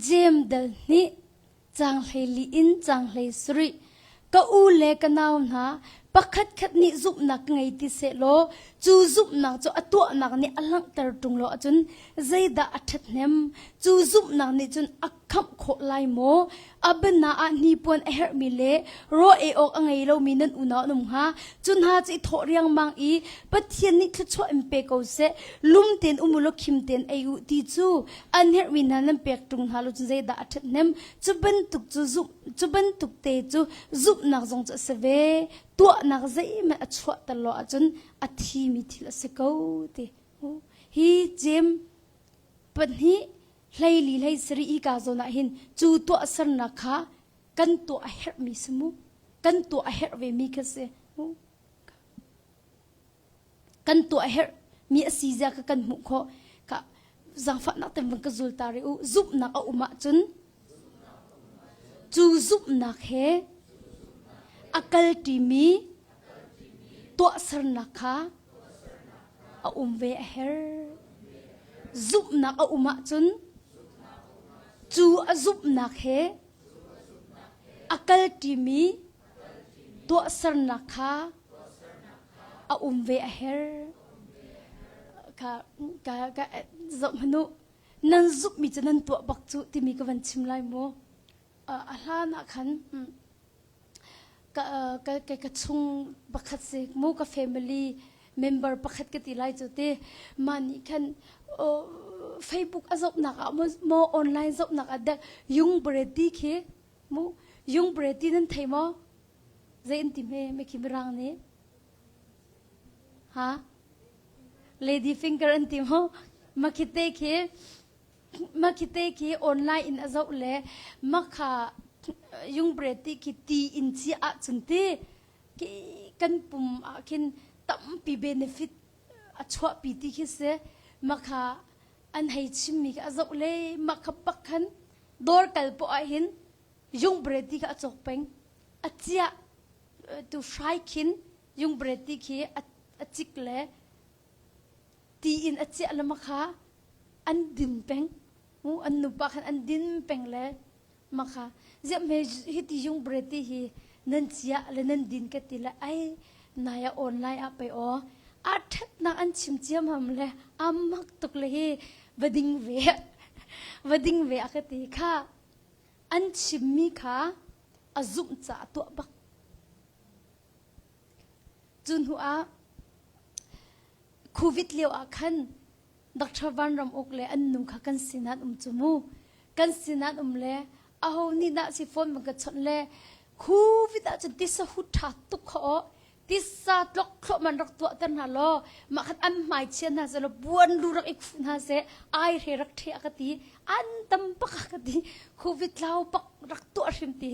Jeim dal hnih, caang 14 in caang 17. Ka u le ka nau hna, pakhatkhat nih zumhnak ka ngei ti sehlaw cu zumhnak cu a tuahnak nih a langhter ṭung lo ahcun zeidah a ṭhathnem? Cu zumhnak nih cun a khamh khawh lai maw? A biana ah hnipuan a herhmi le rawl ei awk a ngei lomi nan unau an um hnga. Cu hna cu i thawh riangmang i Pathian nih thluachuah in pe ko seh, lum tein um u law khim tein ei u ti cu an herhmi hna nan pek ṭung hna lo cun zeidah a ṭhathnem? Cu bantuk cu zumh, cu bantuk te cu zumhnak zong cu a si ve. Tuahnak zeihmanh a chuahter lo ahcun a thimi thil a si ko ti. Hi Jeim pahnih 14 17 hi ka zawn ah hin cu tuahsernak kha kan tuah a herhmi si mu kan tuah a herh ve mi kha si kan tuah a herh mi a si zia kha kan hmuh khawh ka zaangfahnak ten van ka zul ta re u zumhnak a um ahcun cu zumhnak he a kalṭimi tuahsernak kha a um ve a herh. Zumhnak a um ahcun cu a zumhnak he a kalṭimi tuahsernak kha a um ve a herh. Ka, ka, ka zoh hmanh u. Nan zumhmi cu nan tuah bak cu timi ka van chim lai mu. A hlan ah khan ka ka ka chung pakhat si mu ka family member pakhat ka ti lai cu ti mah nih khan Facebook a zohnak ah maw online zohnak ah dek yung bredi khi mu yung bredi nan thei maw zei an ti hme me khi mirang nih ha lady finger an ti maw makhite khi Makhite khi online in a zoh le makha yungbre ti khi ti in chiah ahcun ti khi kan pum ah khin tampi benefit a chuahpi ti khi si makha an hei chimmi khi a zoh le makha bak khan dawr kal poah ah hin yungbre ti kha a cawk peng a ciah tu hrai khin yungbre ti khi a cik le ti in a ciah le makha an din peng mu an nupa khan an din peng le makha ziah hme hiti yung bre ti hi nan ciah le nan din ka ti le ai naya online ah pe o a thatnak an chim chiam ham le amak tuk le hi va ding ve va ding ve a ka ti kha an chimmi kha a zumh ca tuah bak cu hnu ah Covid lio ah khan Dr. Van Ram Uk le an nu kha kan sin an um cu mu. Kan sin an um le aho nih dah si phone man ka chawnh le Covid ah cun tisa hu tha tuk kha aw tisa tlok thlo man rak tuah ter hna law mah khan an hmai chia hna seh law buan lu rak i khuh hna seh ai hre rak the a ka ti an tam bak a ka ti Covid tlau bak rak tuah hrim ti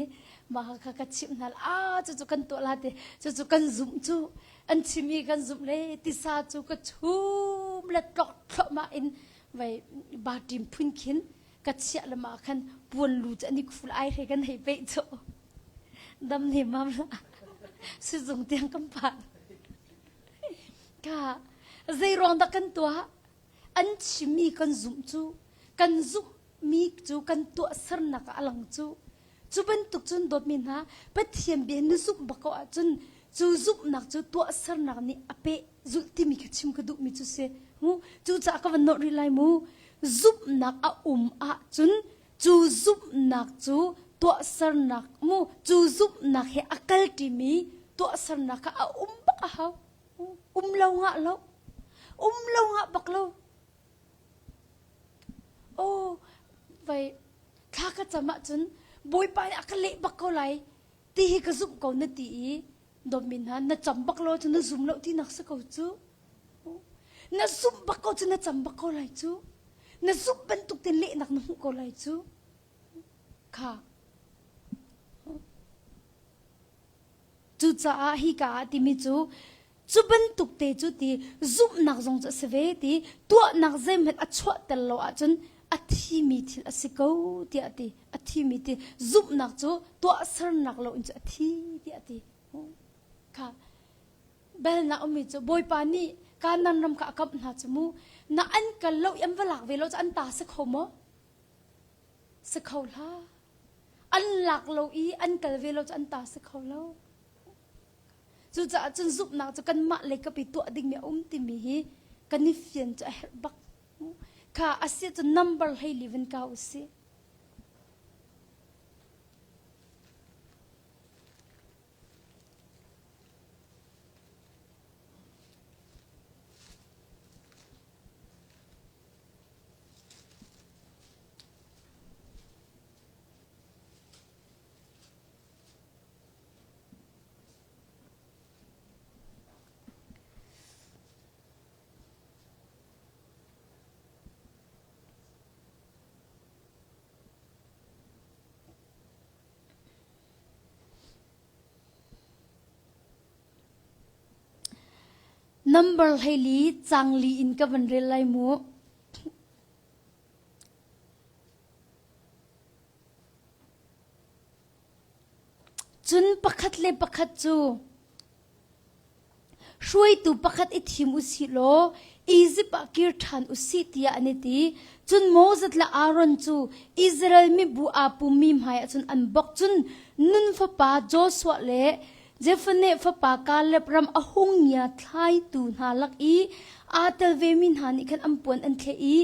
mah kha ka chimh hna a cu cu kan tuah la ti cu cu kan zumh cu an chim i kan zumh le tisa cu ka chum le tlok thluahmah in vai baṭim phun khin ka chiah le mah khan puan lu cu an i khul ai hre kan hei peih cu dam ne mam la sizung tiang kan phan ka zei ruang dah kan tuah an chimmi kan zumh cu kan zumh mi cu kan tuahsernak ah a lang cu Cu bantuk cun dawtmi hna, Pathian bia na zumh bak ko ahcun cu zumhnak cu tuahsernak nih a peh zulh timi kha chim ka duhmi cu si. Mu cucaah ka van nawh rih lai mu. Zumhnak a um ahcun cu zumhnak cu tuahsernak mu cu zumhnak he a kalṭimi tuahsernak kha a um bak a hau. Um lo ngah lo. Um lo ngah bak lo. Aw, vai thla ka cam ahcun Bawipa nih a ka leh bak ko lai ti hi ka zumh ko na ti i dawtmi hna na cam bak lo cu na zum lo tinak si ko cu. Na zumh bak ko cu na cam bak ko lai cu. Na zumh bantuk tein lehnak na hmuh ko lai cu. Kha. Cucaah hika ah timi cu cu bantuk te cu ti zumhnak zong cu a si ve ti tuahnak zeihmanh a chuahter lo ahcun a thimi thil a si ko tiah a ti. A thimi ti zumhnak cu tuahsernak lo in cu a thi tiah a ti. Kha belnak ummi cu Bawipa nih Kanaan ram kha a kamh hna cu mu na an kal lo i an va lak ve lo cu an ta si kho maw? Si kho hlah. An lak lo i an kal ve lo cu an ta si kho lo. Cucaah cun zumhnak cu kanmah lei kap i tuah dingmi a um timi hi kan i fian cu a herh bak. Kha a si cun number 14 van kau u sih. Number 14 cang li in ka van rel lai mu. Cun pakhat le pakhat cu hruaitu pakhat i thim u sih law Izipt ah kir ṭhan u sih tiah an i ti. Cun Moses le Aaron cu Israel mibu aa pummi hmaiah cun an bawk. Cun Nun fapa Joshua le Jefunneh fapa Kaleb ram a hung ngia thlaitu hna lak i aa tel vemi hna nih khan an puan an thleh i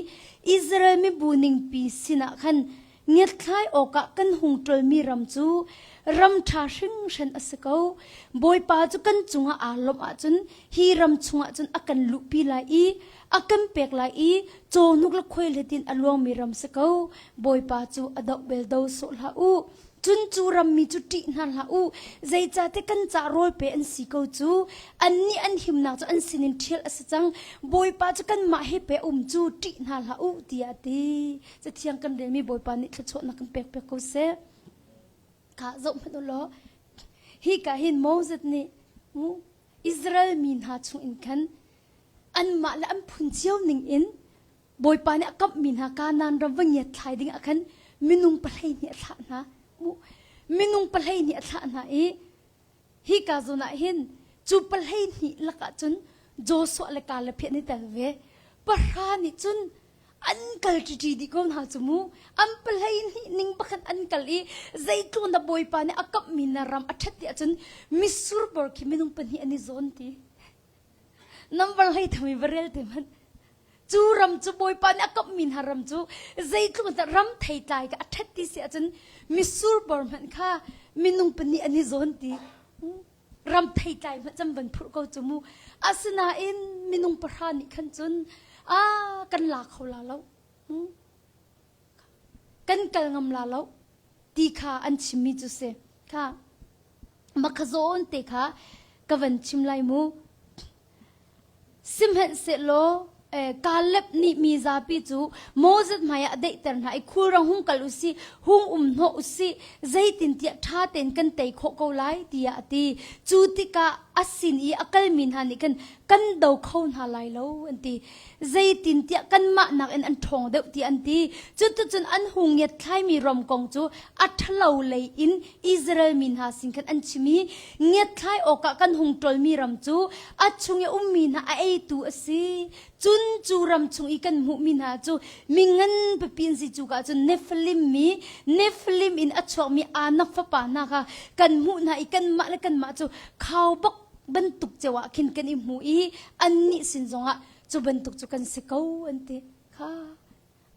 Israel mibu ningpi sinah khan. Ngiatthlai awkah kan hung ṭolmi ram cu ram ṭha hringhran a si ko. Bawipa cu kan cungah aa lawmh ahcun hi ram chungah cun a kan luhpi lai i a kan pek lai i cawhnuk le khuaihliti in a luangmi ram si ko. Bawipa cu a doh bel do sawh hlah u. Cun cu rammi cu ṭih hna hlah u, zeicahtiah kan ca rawl pe an si ko cu. Annih an himnak cu an sinin ṭhial a si cang. Bawipa cu kanmah he pe um cu ṭih hna hlah u, tiah a ti. Cathiang kan relmi Bawipa nih thluachuahnak kan pek piak ko seh. Kha zoh hmanh u law, hika hin Moses nih Israel mi hna chung in khan anmah le an phun cio ning in Bawipa nih a kamhmi hna Kanaan ram va ngiat thlai ding ah khan minung pahlei nih a thlah hna. Minung pahlei nih a thlah hna i hika zawn ah hin cu pahlei hnih lakah cun Joshua le Caleb hi an i tel ve. Pahra nih cun an kal ṭiṭi dih ko hna cu mu. An pahlei hnih ning pakhat an kal i zeitluk na Bawipa nih a kamhmi na ram a ṭhat ti ahcun mitsur bor khi minung pahnih an i zawn ti. Number hlei tham i va rel te hmanh. Cu ram cu Bawipa nih a kamhmi hna ram cu zeitluk in ram theitlai kha a ṭhat ti si ahcun mitsur bor hmanh kha minung pahnih an i zawn ti. Ram theitlai hmanh cam van phurh ko cu mu. Asinain minung pahra nih khan cun a kan la kho la lo. Kan kal ngam la lo ti kha an chimmi cu si. Kha makha zawn te kha ka van chim lai mu. Sihmanhsehlaw Kaleb nih mi zapi cu Moses hmaiah a daihter hna i khulrang hung kal u sih, hung um hnawh u sih, zeitintiah ṭha tein kan tei khawh ko lai, tiah a ti. Cu tikah a sin i a kalmi hna nih khan kan do kho hna lai lo, an ti. Zeitintiah kanmah nakin an ṭhawng deuh, tiah an ti. Cuticun an hung ngiatthlaimi ram kong cu a ṭhalo lei in Israel mi hna sin khan an chim i ngiatthlai awkah kan hung ṭolmi ram cu a chung i ummi hna a eitu a si. Cun cu ram chung i kan hmuhmi hna cu mi ngan pipi an si cuka cun Nephilim mi Nephilim in a chuakmi Anak fapa hna kha kan hmuh hna i kanmah le kanmah cu khaubawk bantuk cio ah khin kan i hmu i annih sin zongah cu bantuk cu kan si ko an ti kha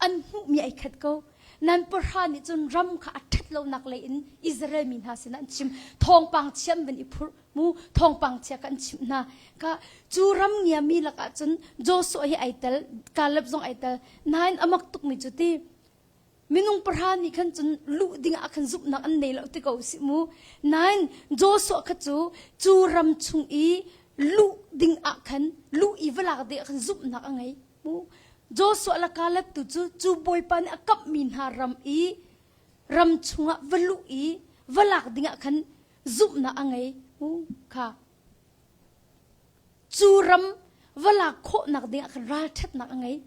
an hmuhmi ai khat ko. Nan pahra nih cun ram kha a ṭhat lonak lei in Israel mi hna sinah an chim. Thawngpang chia an van i phurh mu. Thawngpang chia kha an chimh hna. Ka cu ram ngiami lakah cun Joshua hi ai tel, Caleb zong ai tel. Nain a mak tukmi cu ti minung pahra nih khan cun luh dingah khan zumhnak an nei lo ti ko si mu. Nain Joshua kha cu cu ram chung i luh ding ah khan luh i va lak ding ah khan zumhnak a ngei. Joshua le Caleb tu cu cu Bawipa nih a kamhmi hna ram i ram chungah va luh i va lak dingah khan zumhnak a ngei kha cu ram va lak khawhnak dingah khan ralṭhatnak a ngei.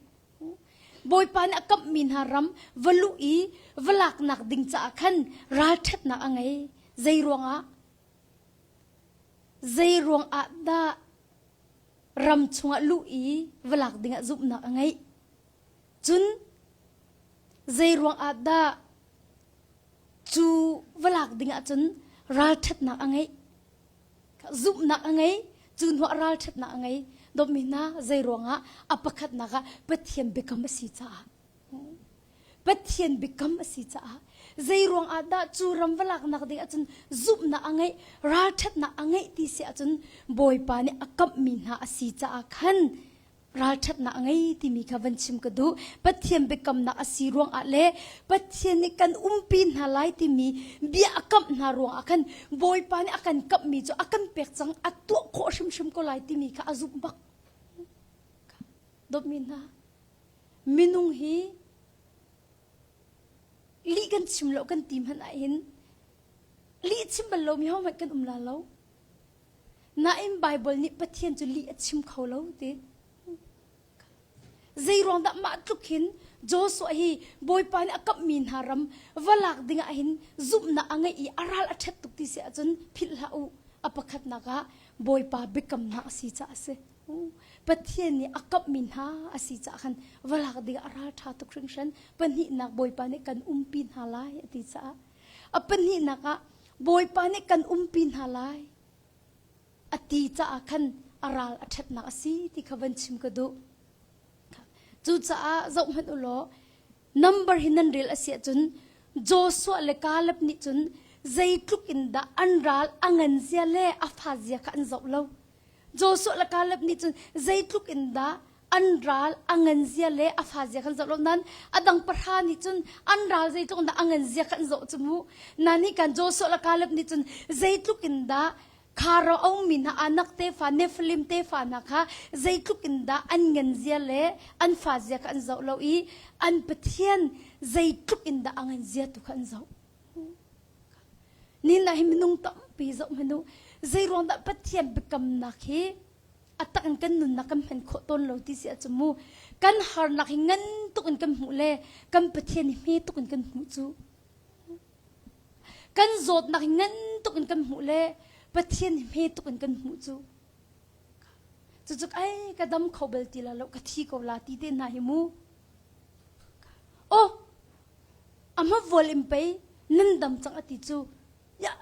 Bawipa nih a kamhmi hna ram va luh i va laknak ding caah khan ralṭhatnak a ngei. Zei ruangah? Zei ruangah dah ram chungah luh i va lak dingah zumhnak a ngeih. Cun zei ruangah dah cu va lak dingah cun ralṭhatnak a ngeih. Zumhnak a ngei, cu hnuah ralṭhatnak a ngei. Dawtmi hna, zei ruangah a pakhatnak ah Pathian biakam a si caah. Pathian biakam a si caah zei ruangah dah cu ram va laknak ding ahcun zumhnak a ngeih ralṭhatnak a ngeih ti si ahcun Bawipa nih a kamhmi hna a si caah khan ralṭhatnak a ngei timi kha van chim ka duh Pathian biakamnak a si ruangah le Pathian nih kan umpi hna lai timi bia a kamh hna ruangah khan Bawipa nih a kan kamhmi cu a kan pek cang a tuah khawh hrimhrim ko lai timi kha a zumh bak dawtmi hna Minung hi lih kan chim lo kan ti hmanh ahhin lih chim bal lomi hohmanh kan um la lo. Nain Bible nih Pathian cu lih a chim kho lo ti. Zei ruang dah mah tluk hin Joshua hi Bawipa nih a kamhmi hna ram va lak ding ah hin zumhnak a ngeih i a ral a ṭhat tuk ti si ahcun philh hlah u. A pakhatnak ah Bawipa biakamnak a si caah a si. Pathian nih a kamhmi hna a si caah khan va lak ding ah a ralṭha tuk hringhran. Pahnihnak Bawipa nih kan umpi hna lai a ti caah. A pahnihnak ah Bawipa nih kan umpi hna lai a ti caah khan a ral a ṭhatnak a si ti kha van chim ka duh. Cucaah zohhmanh u law number hi nan rel a si ahcun. Joshua le Caleb nih cun zeitluk in dah an ral a ngan zia le a fa zia kha an zoh lo. Joshua le Caleb nih cun zeitluk in dah an ral a ngan zia le a fa zia kha an zoh lo nain a dang pahra nih cun an ral zeitluk in dah a ngan zia kha an zoh cu mu. Na nih kan Joshua le Caleb nih cun zeitluk in dah Kharo a ummi hna Anak tefa Nephilim tefa hna kha zeitluk in dah an ngan zia le an fa zia kha an zoh lo i an Pathian zeitluk in dah a ngan zia tu kha an zoh. Ni na hi minung tampi zoh hmanh u zei ruang dah Pathian biakamnak hi a tak in kan nunnak kan hman khawh tawn lo ti si ahcun mu kan harnak hi ngan tuk in kan hmuh le kan Pathian hi hme tuk in kan hmuh cu. Kan zawtnak hi ngan tuk in kan hmuh le Pathian hi hme tuk in kan hmuh cu. Cucu ai ka dam kho bal ti la lo ka thi ko la ti te hna hi mu. Oh ama vual in pei nan dam cang ati cu ya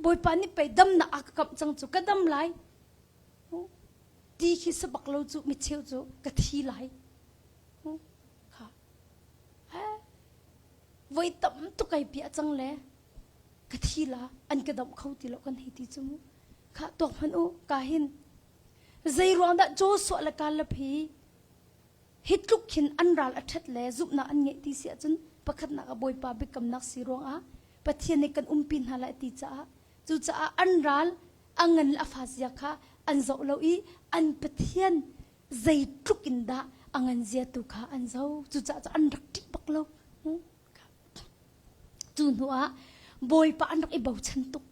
Bawipa nih pei damnak a ka kamh cang cu ka dam lai. Ti khi sabak lo cu micheu cu ka thi lai. Kha. Voi tam tuk kai piah cang le ka thi la an ka damh kho ti lo kan hei ti cu mu. Kha tuak hmanh u ka hin zei ruang dah Joshua le Caleb hi hi tluk khin an ral a ṭhat le zumhnak an ngeih ti si ahcun pakhatnak ah Bawipa biakamnak si ruangah Pathian nih kan umpi hna lai ti caah cucaah an ral a ngan le a fa zia kha an zoh lo i an Pathian zeitluk in dah a ngan zia tu kha an zoh cucaah cu an rak ṭih bak lo cu hnu ah Bawipa an rak i bochan tuk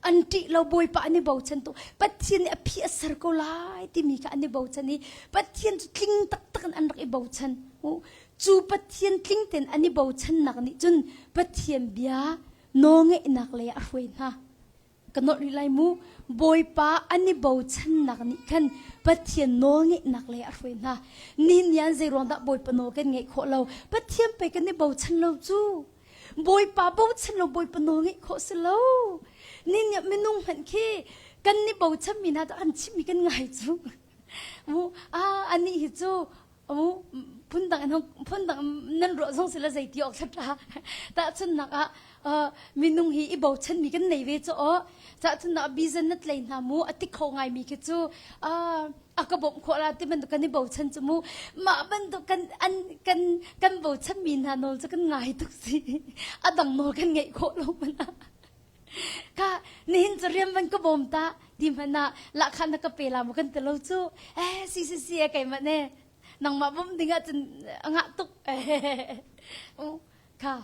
an ṭih lo Bawipa an i bochan tuk Pathian nih a phi a ser ko lai timi kha an i bochan i Pathian cu tling taktak in an rak i bochan cu Pathian tling tein an i bochannak nih cun Pathian bia nawlngeihnak lei ah a hruai hna ka nolh rih lai mu Bawipa an i bochannak nih khan Pathian nawlngeihnak lei a hruai hna ni nian zei ruang dah Bawipa nawl kan ngeih khawh lo Pathian pei kan i bochan lo cu Bawipa bochan lo Bawipa nawl ngeih khawh si lo. Ni nih minung hmanh khi kan ni bochan mi hna an chimmi kan ngai cu. Mu ah ani hi cu mu phundang in phundang nan ruah zong sila zei ti awk thla tahchunnak ah minung hi i bochan mi kan nei ve cu aw tahchunnak bizan na tlei hna mu a ti kho ngai mi khi cu a ka bawmh khawh la ti bantuk kan i bochan cu mu mah bantuk kan an kan kan bochan mi hna nawl cu kan ngai tuk si a dang nawl kan ngeih khawh lo man ah ka nihin cu rian van ka bawm ta ti hmanh ah lahkhah na ka pe la mu kan ti lo cu eh si si si e keimah ne nangmah bawmh ding ah cun a ngah tuk kha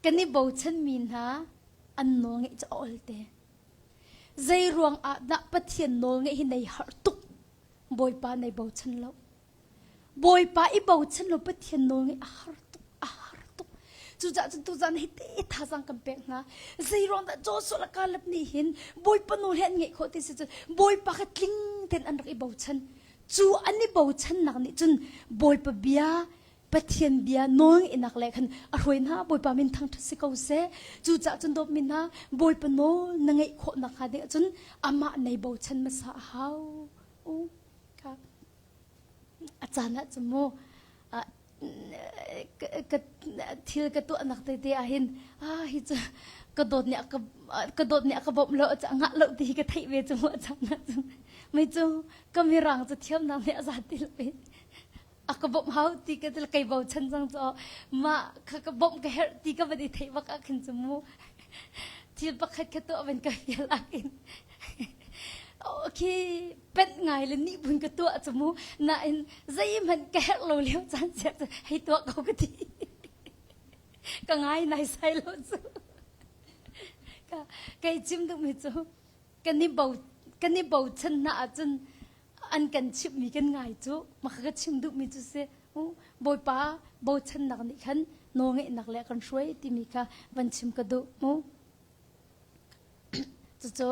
kan i bochan mi hna an nawl ngeih cu a ol te Zei ruang ah dah Pathian nawl ngeih hi nei harh tuk? Bawipa nei bochan lo. Bawipa i bochan lo Pathian nawl ngeih a har tuk, a har tuk. Cucaah cun tuzan hi te thazaang kan pek hna. Zei ruang dah Joshua le Caleb nih hin Bawipa nawl hi an ngeih khawh ti si cun Bawipa kha tling tein an rak i bochan. Cu an i bochannak nih cun Bawipa bia Pathian bia nawlngeihnak le khan a hruai hna Bawipa min thangṭhat si ko seh cucaah cun dawtmi hna Bawipa nawl na ngeih khawh nakhnga ding ahcun amah nei bochan hmasa a hau u kha a caan ah cun mu ka thil ka tuahnak tete ah hin ah hi cu ka dawt nih a ka ka dawt nih a ka bawmh lo a ngah lo ti hi ka theih ve cu mu a caan ah cun mei cu ka mirang cu thiamnak nih a za ti lo a ka bawmh hau ti ka til kei bochan cang cu mah kha ka bawmh ka herh ti ka van i theih bak ah khin cu mu thil pakhat kha tuah van ka fial ah khin khi penh ngai le nih bun ka tuah cu mu nain zeihmanh ka herh lo lio caan sia cu hei tuah ko ka ti ka ngai nai sai lo cu ka kei chim duhmi cu kan i bo kan i bochan hna ahcun an kan chimhmi kan ngai cu mah ka chim duhmi cu si Bawipa bochannak nih khan nawlngeihnak le kan hruai timi kha van chim ka duh mu cucu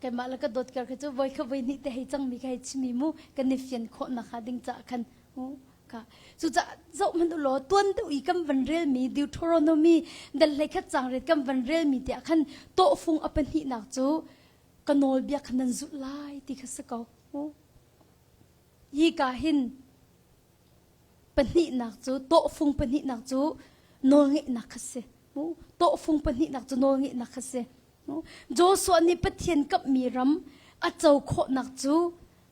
keimah le ka dawt kar kha cu voi kha voi hnih te hei cangmi kha hei chimi mu kan i fian khawh nakhnga ding caah khan mu kha cucaah zoh hmanh u law tuan deuh i kan van relmi Deuteronomy dal hlei khat cang ret kan van relmi tiah khan tawhfung a pahnihnak cu ka nawlbia kha nan zulh lai ti kha si ko. Hi ka hin. Pahnihnak cu tawhfung pahnihnak cu nawlngeihnak kha si. Tawhfung pahnihnak cu nawlngeihnak kha si. Joshua nih Pathian kamhmi ram a co khawhnak cu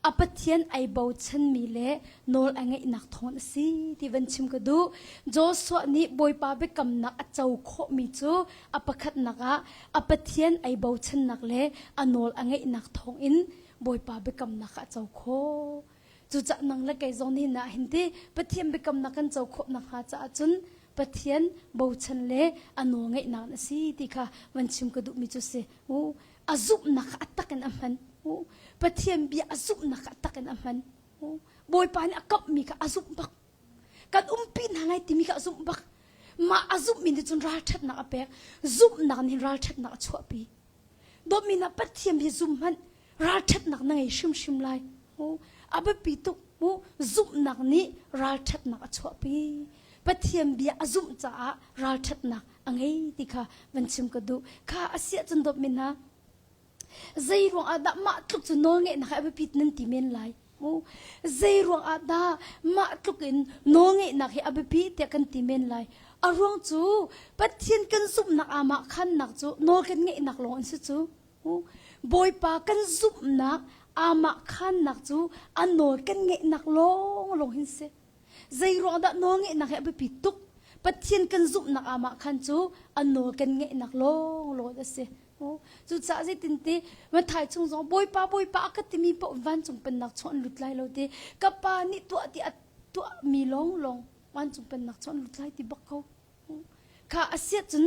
a Pathian ai bochanmi le nawl a ngeihnak thawng a si ti van chim ka duh. Joshua nih Bawipa biakamnak a co khawhmi cu a pakhatnak ah a Pathian ai bochannak le a nawl a ngeihnak thawngin Bawipa biakamnak a co khawh. Cucaah nang le kei zong nihin ah hin ti Pathian biakamnak kan co khawh nakhnga caah cun Pathian bochan le a nawl ngeihnak na si ti kha van chim ka duhmi cu si. U a zumhnak kha a tak in a hman. U Pathian bia a zumhnak kha a tak in a hman. U Bawipa nih a kamhmi kha a zumh bak. Kan umpi hna lai timi kha a zumh bak. Mah a zumhmi nih cun ralṭhatnak a pek. Zumhnak nih ralṭhatnak a chuahpi. Dawtmi na Pathian hi zum hmanh ralṭhatnak na ngei hrimhrim lai. A biapi tuk mu zumhnak nih ralṭhatnak a chuahpi. Pathian bia a zumh caah ralṭhatnak a ngei ti kha van chim ka duh. Kha a si ahcun dawtmi hna zei ruang ah dah mah tluk cu nawlngeihnak hi a biapit nan ti men lai. Zei ruang ah dah mah tluk in nawlngeihnak hi a biapi tiah kan ti men lai. A ruang cu Pathian kan zumhnak amah khannak cu nawl kan ngeihnak lawng an si cu. Bawipa kan zumhnak amah khannak cu a nawl kan ngeihnak lawng lawng hin si. Zei ruang dah nawl ngeihnak hi a biapi tuk? Pathian kan zumhnak amah khan cu a nawl kan ngeihnak lawng lawng a si. Cucaah zeitinti Mathai chung zong Bawipa Bawipa a ka timi paoh vancung pennak chung an lut lai lo ti ka pa nih tuah ti a tuahmi lawnglawng vancung pennak chung an lut lai ti bak ko. Kha a siah cun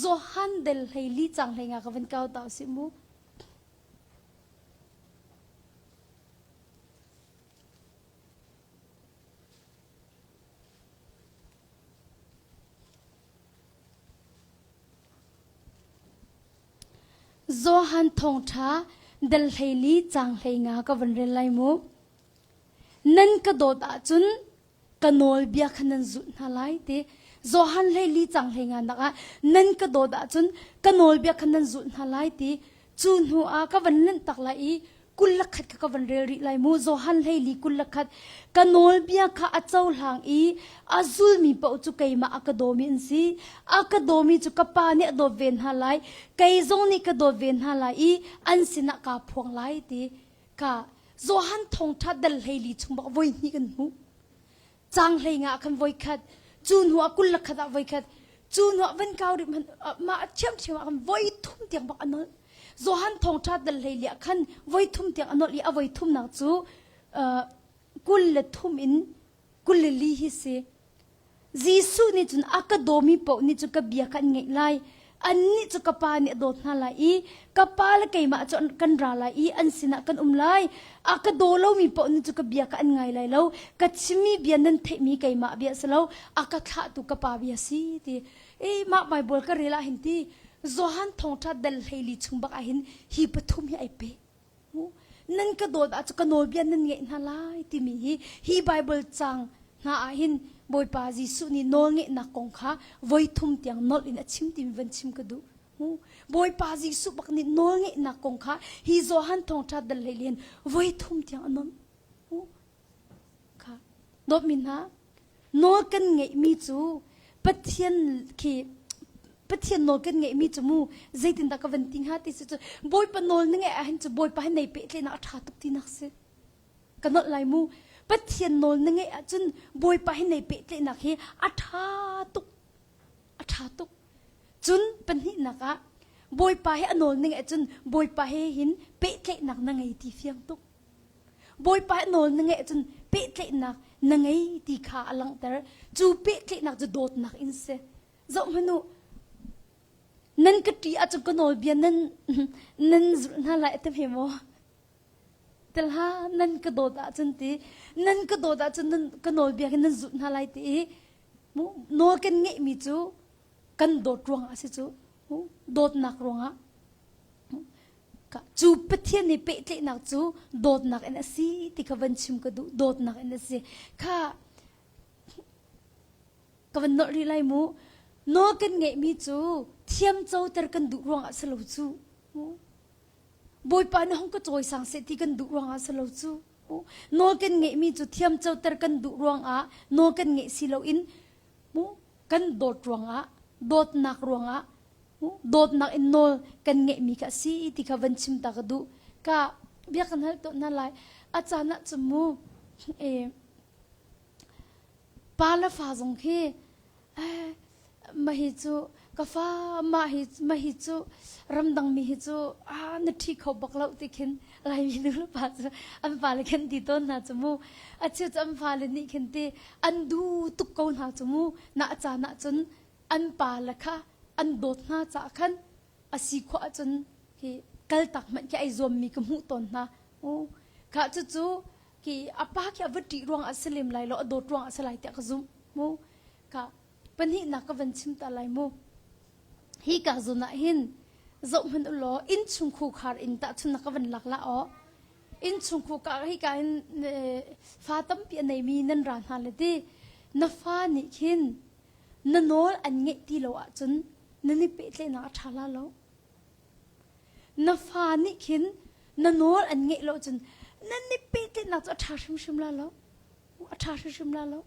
Johan del hlei li cang hlei nga ka van kau ta usih mu. Johan thawngṭha dal 14 caang 15 ka van rel lai mu. Nan ka dawt ahcun ka nawlbia kha nan zulh hna lai ti. Johan 14 caang 15 nak ah nan ka dawt ahcun ka nawlbia kha nan zulh hna lai ti. Cu hnu ah ka van lanh tak lai i 21 kha ka van rel rih lai mu Johan 14 21 ka nawlbia kha a cohlang i a zulmi paoh cu keimah a ka dawmi an si a ka dawmi cu ka pa nih a dawt ve hna lai kei zong nih ka dawt ve hna lai i an sinah kaa phuang lai ti ka Johan thawngṭha dal 14 chung bak voi hnih kan hmuh Caang 15 ah khan voikhat, cu hnu ah 21 ah voikhat, cu hnu ah van kau rih hmanh mah ṭhiamṭhiam ah khan voi thum tiang bak a nolh. Johan thawngṭha dal 14 ah khan voi thum tiang a nolh i a voi thumnak cu 23 in 24 hi si. Jesuh nih cun a ka dawmi paoh nih cun ka bia kha an ngaih lai. Annih cu ka pa nih a dawt hna lai i ka pa le keimah cu kan ra lai i an sinah kan um lai. A ka daw lomi paoh nih cu ka bia kha an ngai lai lo. Ka chimmi bia nan theihmi keimah bia a si lo, a ka thlahtu ka pa bia a si ti. E mah Baibal ka rel ah hin ti Johan thawngṭha dal 14 chung bak ah hin hi pathum hi ai pe. Nan ka dawt ahcun ka nawlbia nan ngeih hna lai timi hi hi Baibal caang hna ah hin Bawipa Jesuh nih nawlngeihnak kong kha voi thum tiang nolh in a chim timi van chim ka duh. Bawipa Jesuh bak nih nawlngeihnak kong kha hi Johan thawngṭha dal hlei len voi thum tiang a nolh. Kha dawtmi hna nawl kan ngeihmi cu Pathian khi Pathian nawl kan ngeihmi cu mu zeitindah ka van ti hnga ti si cu Bawipa nawl na ngeih ahhin cu Bawipa he nei pehtlaihnak a ṭha tuk tinak si ka nolh lai mu Pathian nawl na ngeih ahcun Bawipa he nei pehtlaihnak hi a ṭha tuk a ṭha tuk cun pahnihnak ah Bawipa he a nawl na ngeih ahcun Bawipa he hin pehtlaihnak na ngei ti fiang tuk Bawipa nawl na ngeih cun pehtlaihnak na ngei ti kha a langhter. Cu pehtlaihnak cu dawtnak in si. Zoh hmanh u, nan ka ṭih ahcun ka nawlbia nan nan zulh hna lai a ti hme maw? Telha nan ka dawt ahcun ti nan ka dawt ahcun nan ka nawlbia hi nan zulh hna lai ti i nawl kan ngeihmi cu kan dawt ruangah a si cu dawtnak ruangah Cu Pathian nih pehtlaihnak cu dawtnak in a si ti kha van chim ka duh. Dawtnak in a si. Kha ka van nolh rih lai mu. Nawl kan ngeihmi cu thiam coter kan duh ruangah si lo cu. Bawipa nih hong ka cawisang seh ti kan duh ruangah si lo cu. Nawl kan ngeihmi cu thiamcoter kan duh ruangah nawl kan ngeih si loin mu kan dawt ruangah dawtnak ruangah dawtnak in nawl kan ngeihmi kha a si ti kha van chim ta ka duh. Ka bia kan hal tawn hna lai. A caan ah cun mu eh, pa le fa zong khi eh, mah hi cu ka fa mah hi mah hi cu ramdang mi hi cu ah na ṭhi kho bak lo ti khin Laimi nu le pa cu an fale khin ti tawn hna cu mu a cheu cu an fale nih khin ti an du tuk ko hna cu mu na a caan ah cun an pa le kha an dawt hna caah khan a si khawh ahcun hi kaltak hmanh khi ai zuammi ka hmuh tawn hna u kha cucu khi a pa khi a va ṭih ruang ah si lem lai lo a dawt ruang ah si lai tiah ka zumh mu ka pahnihnak ka van chim ta lai mu hi ka zawn ah hin zoh hmanh u law innchung khukhar in tahchunnak ka van lak la aw innchung khuka hi ka hin fa tampi a neimi nan ra hna le ti na fa nih khin na nawl an ngeih ti lo ahcun nan i pehtlaihnak a ṭha la lo. Na fa nih khin na nawl an ngeih lo cun nan i pehtlaihnak cu a ṭha hrimhrim la lo. A ṭha hrimhrim la lo.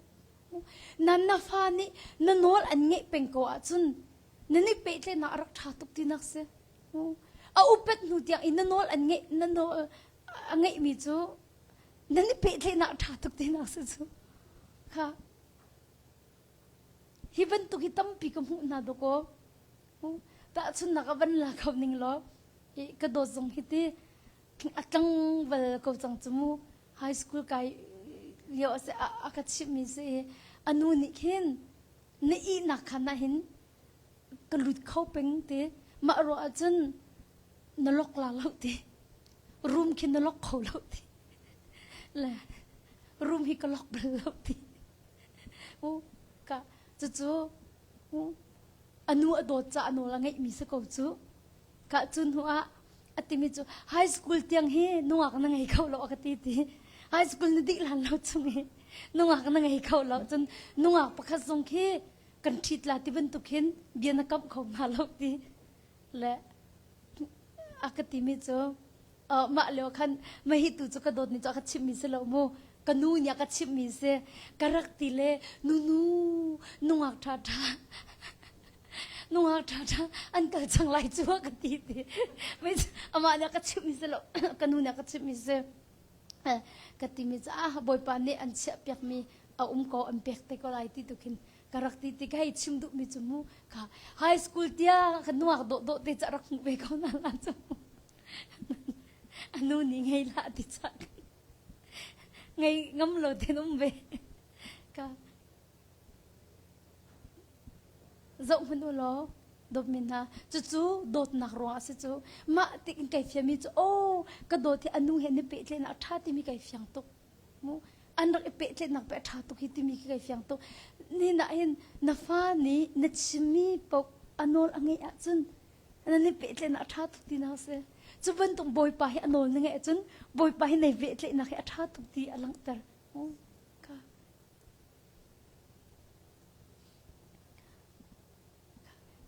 Na na fa nih na nawl an ngeih peng ko ahcun nan i pehtlaihnak a rak ṭha tuk tinak si. A upat hnu tiang i na nawl an ngeih na nawl a ngeihmi cu nan i pehtlaihnak a ṭha tuk tinak si cu. Kha Hi bantuk hi tampi ka hmuh hna dawkaw. Tahchunhnak ah van la kho ning law ka dawt zong hi ti a tlangval ko cang cu mu. High school kai lio a si a ka chimhmi si i a nu nih khin na ihnak khan ah hin ka lut kho peng ti mah ruah ahcun na lok la lo ti room khi na lok kho lo ti le room hi ka lok bal lo ti Ka cucu a nu a dawt caah a nawl a ngeihmi si ko cu. Ka cu hnu ah a timi cu high school tiang hi nungak na ngei kho lo a ka ti ti. High school na dih lan lo chung hi nungak na ngei kho lo cun nungak pakhat zong khi kan ṭhit la ti bantuk hin bia na kamh kho hnga lo ti le a ka timi cu mah lio khan mahi tu cu ka dawt ni cu a ka chimhmi si lo mu ka nu nih a ka chimhmi si ka rak ti le nunu nungak ṭha ṭha nungak ṭha ṭha an kal cang lai cu a ka ti ti amah nih a ka chimhmi si lo ka nu nih a ka chimhmi si ka timi cu ah bawipa nih an chiah piakmi a um ko an pek te ko lai ti tu khin ka rak ti ti ka hei chim duhmi cu mu ka high school tiang ka nuak dawh dawh te ca rak hmuh ve ko na la cu anu nih ngei hlah ti cah ngei ngam lo ten um ve ka zoh hmanh u law dawtmi hna cucu dawtnak ruang a si cu mah tik in kai fiami cu oh ka dawt hi anu he ni pehtlaihnak a ṭha timi kai fiang tuk mu an rak i pehtlaihnak pe a ṭha tuk hi timi khi kai fiang tuk ni na hin na fa nih na chimmi paoh a nawl a ngeih ahcun nan i pehtlaihnak a ṭha tuk tinak a si. Cu bantuk Bawipa hi a nawl na ngeih ahcun Bawipa hi nei pehtlaihnak hi a ṭha tuk ti a langhter.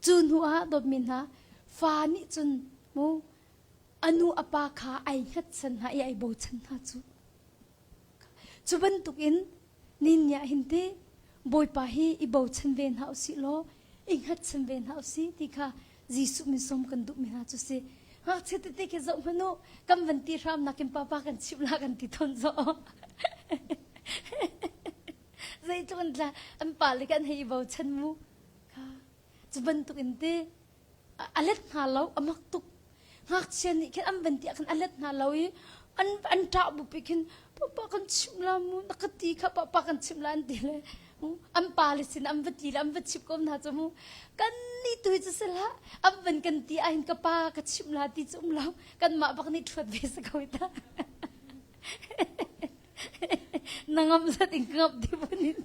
Cu hnu ah dawtmi hna fa nih cun mu a nu a pa kha ai hngatchan hna i ai bochan hna cu. Cu bantukin nin nih ah hin ti Bawipa hi i bochan ve hna usih law i hngatchan ve hna usih ti kha Jesuh min sawm kan duhmi hna cu si. Ngakchia tete khi zoh hmanh u, kan van ti hram nakin papa kan chimh la kan ti tawn zaw. Zeitluk an tla an pale kan hei i bochan mu. Kha cu bantukin ti a let hna lo a mak tuk ngakchia nih khin an van ti ah khan a let hna lo i an an ṭah bupi khin papa kan chimh la mu na ka ti kha papa kan chimh la an ti le an pa le sin an va ti le an va chimh ko hna cu mu kan nih tu hi cu si hlah an van kan ti ah hin ka pa ka chimh la ti cu um lo kanmah bak nih ṭhuat ve si ko ta na ngam zat in ka ngam ti bun in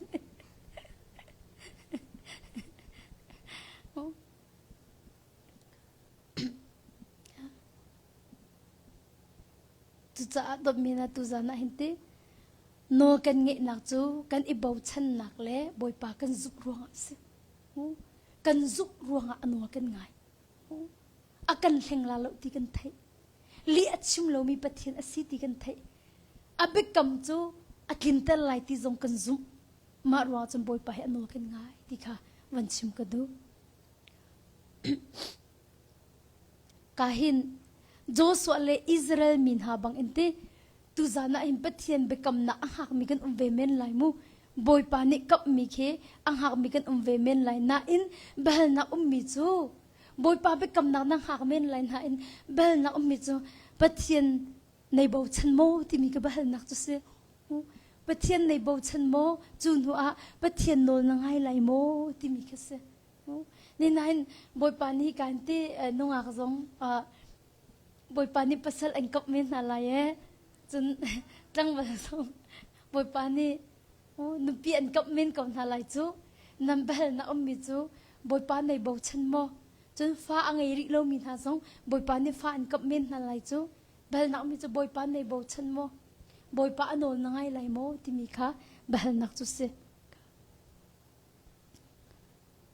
Cucaah dawtmi hna tuzan ah hin ti nawl kan ngeihnak cu kan i bochannak le Bawipa kan zumh ruangah a si. Kan zumh ruangah a nawl kan ngai. A kan hleng la lo ti kan theih. Lih a chim lomi Pathian a si ti kan theih. A biakam cu a tlinter lai ti zong kan zumh. Mah ruang cun Bawipa hi a nawl kan ngai ti kha van chim ka duh. Ka hin Joshua le Israel mi hna bang in ti tuzan ah hin Pathian biakamnak a hngakmi kan um ve men lai mu. Bawipa nih kamhmi khi a hngakmi kan um ve men lai nain biahalnak ummi cu Bawipa biakamnak na hngak men lai nain biahalnak ummi cu Pathian nei bochan maw timi ka biahalnak cu si. Pathian nei bochan maw cu hnu ah Pathian nawl na ngai lai maw timi kha si. Ninain Bawipa nih kan ti nungak zong Bawipa nih pasal an kap men hna lai ee. Cun tlangval zong Bawipa nih nupi an kap men ko hna lai cu. Nan bel na ummi cu Bawipa nei bochan maw? Cun fa a ngei rih lomi hna zong Bawipa nih fa an kap men hna lai cu. Balnak mi cu Bawipa nei bochan maw? Bawipa a nawl na ngai lai maw? timi kha biahalnak cu si.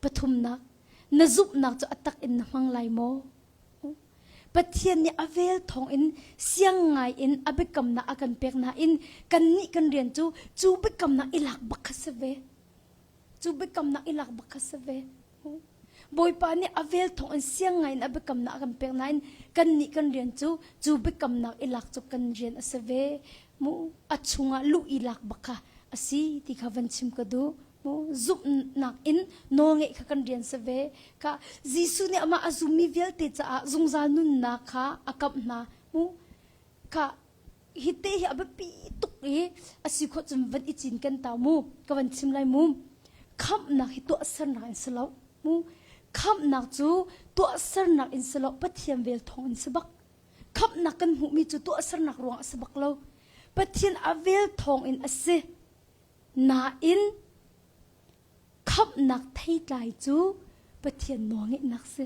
Pathumnak, na zumhnak cu a tak in na hmang lai maw? Pathian nih a vel thawngin siang ngai in a biakamnak a kan pek nain kannih kan rian cu cu biakamnak i lak bak kha si ve. Cu biakamnak i lak bak kha si ve. Bawipa nih a vel thawng in siang ngai in a biakamnak a kan pek nain kannih kan rian cu cu biakamnak i lak cu kan rian a si ve. Mu a chungah luh i lak bak kha a si ti kha van chim ka duh. Mu zumhnak in nawlngeih kha kan rian si ve. Kha Jesuh nih amah a zummi vialte caah zungzal nunnak kha a kamh hna. Mu kha hi te hi a biapi tuk i a si khawh cun van i cin kan ta mu ka van chim lai mu khamhnak hi tuahsernak in si lo mu khamhnak cu tuahsernak in si lo Pathian vel thawng in si bak khamhnak kan hmuhmi cu tuahsernak ruang a si bak lo Pathian a vel thawng in a si nain khamhnak theitlai cu Pathian nawlngeihnak si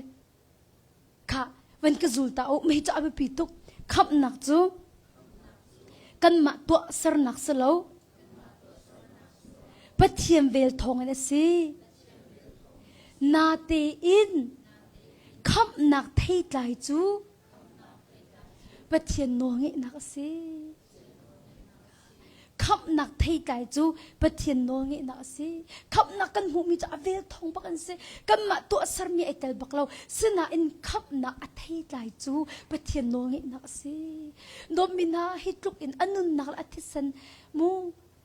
Kha van ka zul ta u mei cu a biapi tuk. Khamhnak cu kanmah tuahsernak si lo. Pathian vel thawngin a si. Natein khamhnak theitlai cu Pathian nawlngeihnak a si. Khamhnak theitlai cu Pathian nawlngeihnak a si. Khamhnak kan hmuhmi cu a vel thawng bak an si. Kanmah tuahsermi ai tel bak lo. Sinain khamhnak a theitlai cu Pathian nawlngeihnak a si. Dawtmi hna hi tluk in a nunnak le a thisen mu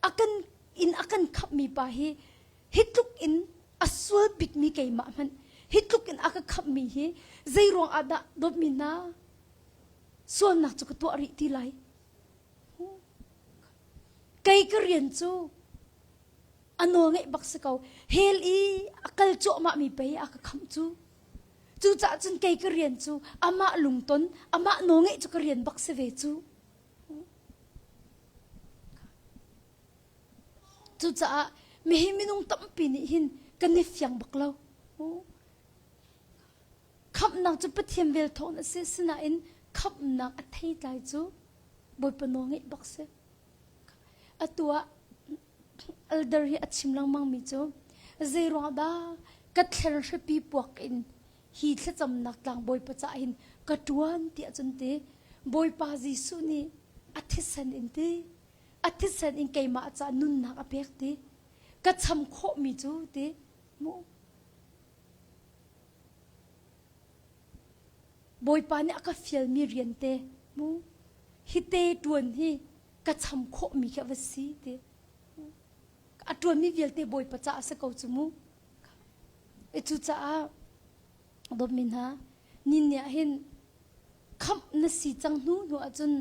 a kan in a kan khamhmi pa hi hi tluk in a sual bikmi keimah hmanh hi tluk in a ka khamhmi hi zei ruang ah dah dawtmi hna sualnak cu ka tuah rih ti lai Kei ka rian cu a nawl ngeih bak si ko. Hell i a kal cuahmah mi pei a ka khamh cu. Cucaah cun kei ka rian cu amah lungton, amah nawl ngeih cu ka rian bak si ve cu. Cucaah mihi minung tampi nih hin kan i fiang bak lo. Khamhnak cu Pathian vel thawng a si, sinain khamhnak a theitlai cu Bawipa nawl ngeih bak si. Atu ah elder hi a chim lengmang mi cu zei ruang dah ka thler hripi puak in hi thlacamnak tlang Bawipa caah hin ka ṭuan tiah cun ti Bawipa Jesuh nih a thisen in ti a thisen in keimah caah nunnak a pek ti ka cham khawhmi cu ti mu Bawipa nih a ka fialmi rian te mu hi te ṭuan hi ka cham khawhmi khi a va si ti a ṭuanmi vialte Bawipa caah a si ko cu mu e cucaah dawtmi hna ni ni ah hin khamh na si cang hnu hnu ahcun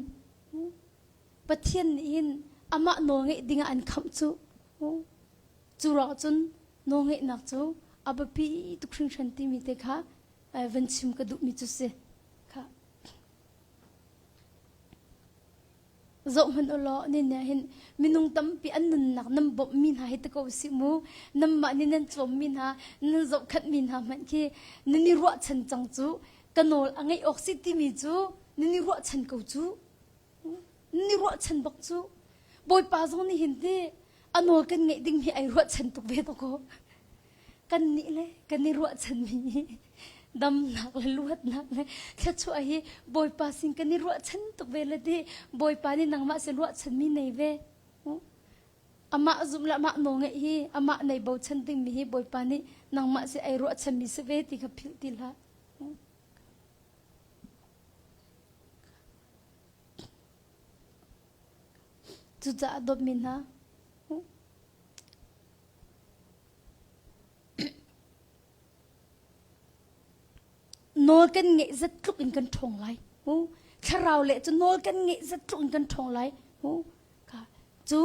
Pathian nih hin amah nawl ngeih dingah an khamh cu Cu ruang cun nawlngeihnak cu a biapi tuk hringhran timi te kha van chim ka duhmi cu si. Kha. Zoh hmanh u law nin nih hin minung tampi an nunnak nan bawmhmi hna hi ti ko sih mu nanmah nih nan cawmmi hna nan zohkhenhmi hna hmanh khi nan i ruahchan cang cu ka nawl a ngeih awk si timi cu nan i ruahchan ko cu Ni ruahchan bak cu Bawipa zong nih hin ti a nawl kan ngeih ding hi ai ruahchan tuk ve to ko. Kan nih le kan i ruahchan mi. Damnak le luatnak le thluachuah hi Bawipa sin kan i ruahchan tuk ve le ti Bawipa nih nangmah si ruahchanmi nei ve. Amah zumh le amah nawl ngeih hi amah nei bochan dingmi hi Bawipa nih nangmah si ai ruahchanmi si ve ti kha philh ti hlah. Cucaah dawtmi hna, nawl kan ngeih zat tluk in kan ṭhawng lai. Thlarau le cu nawl kan ngeih zat tluk in kan ṭhawng lai. Cu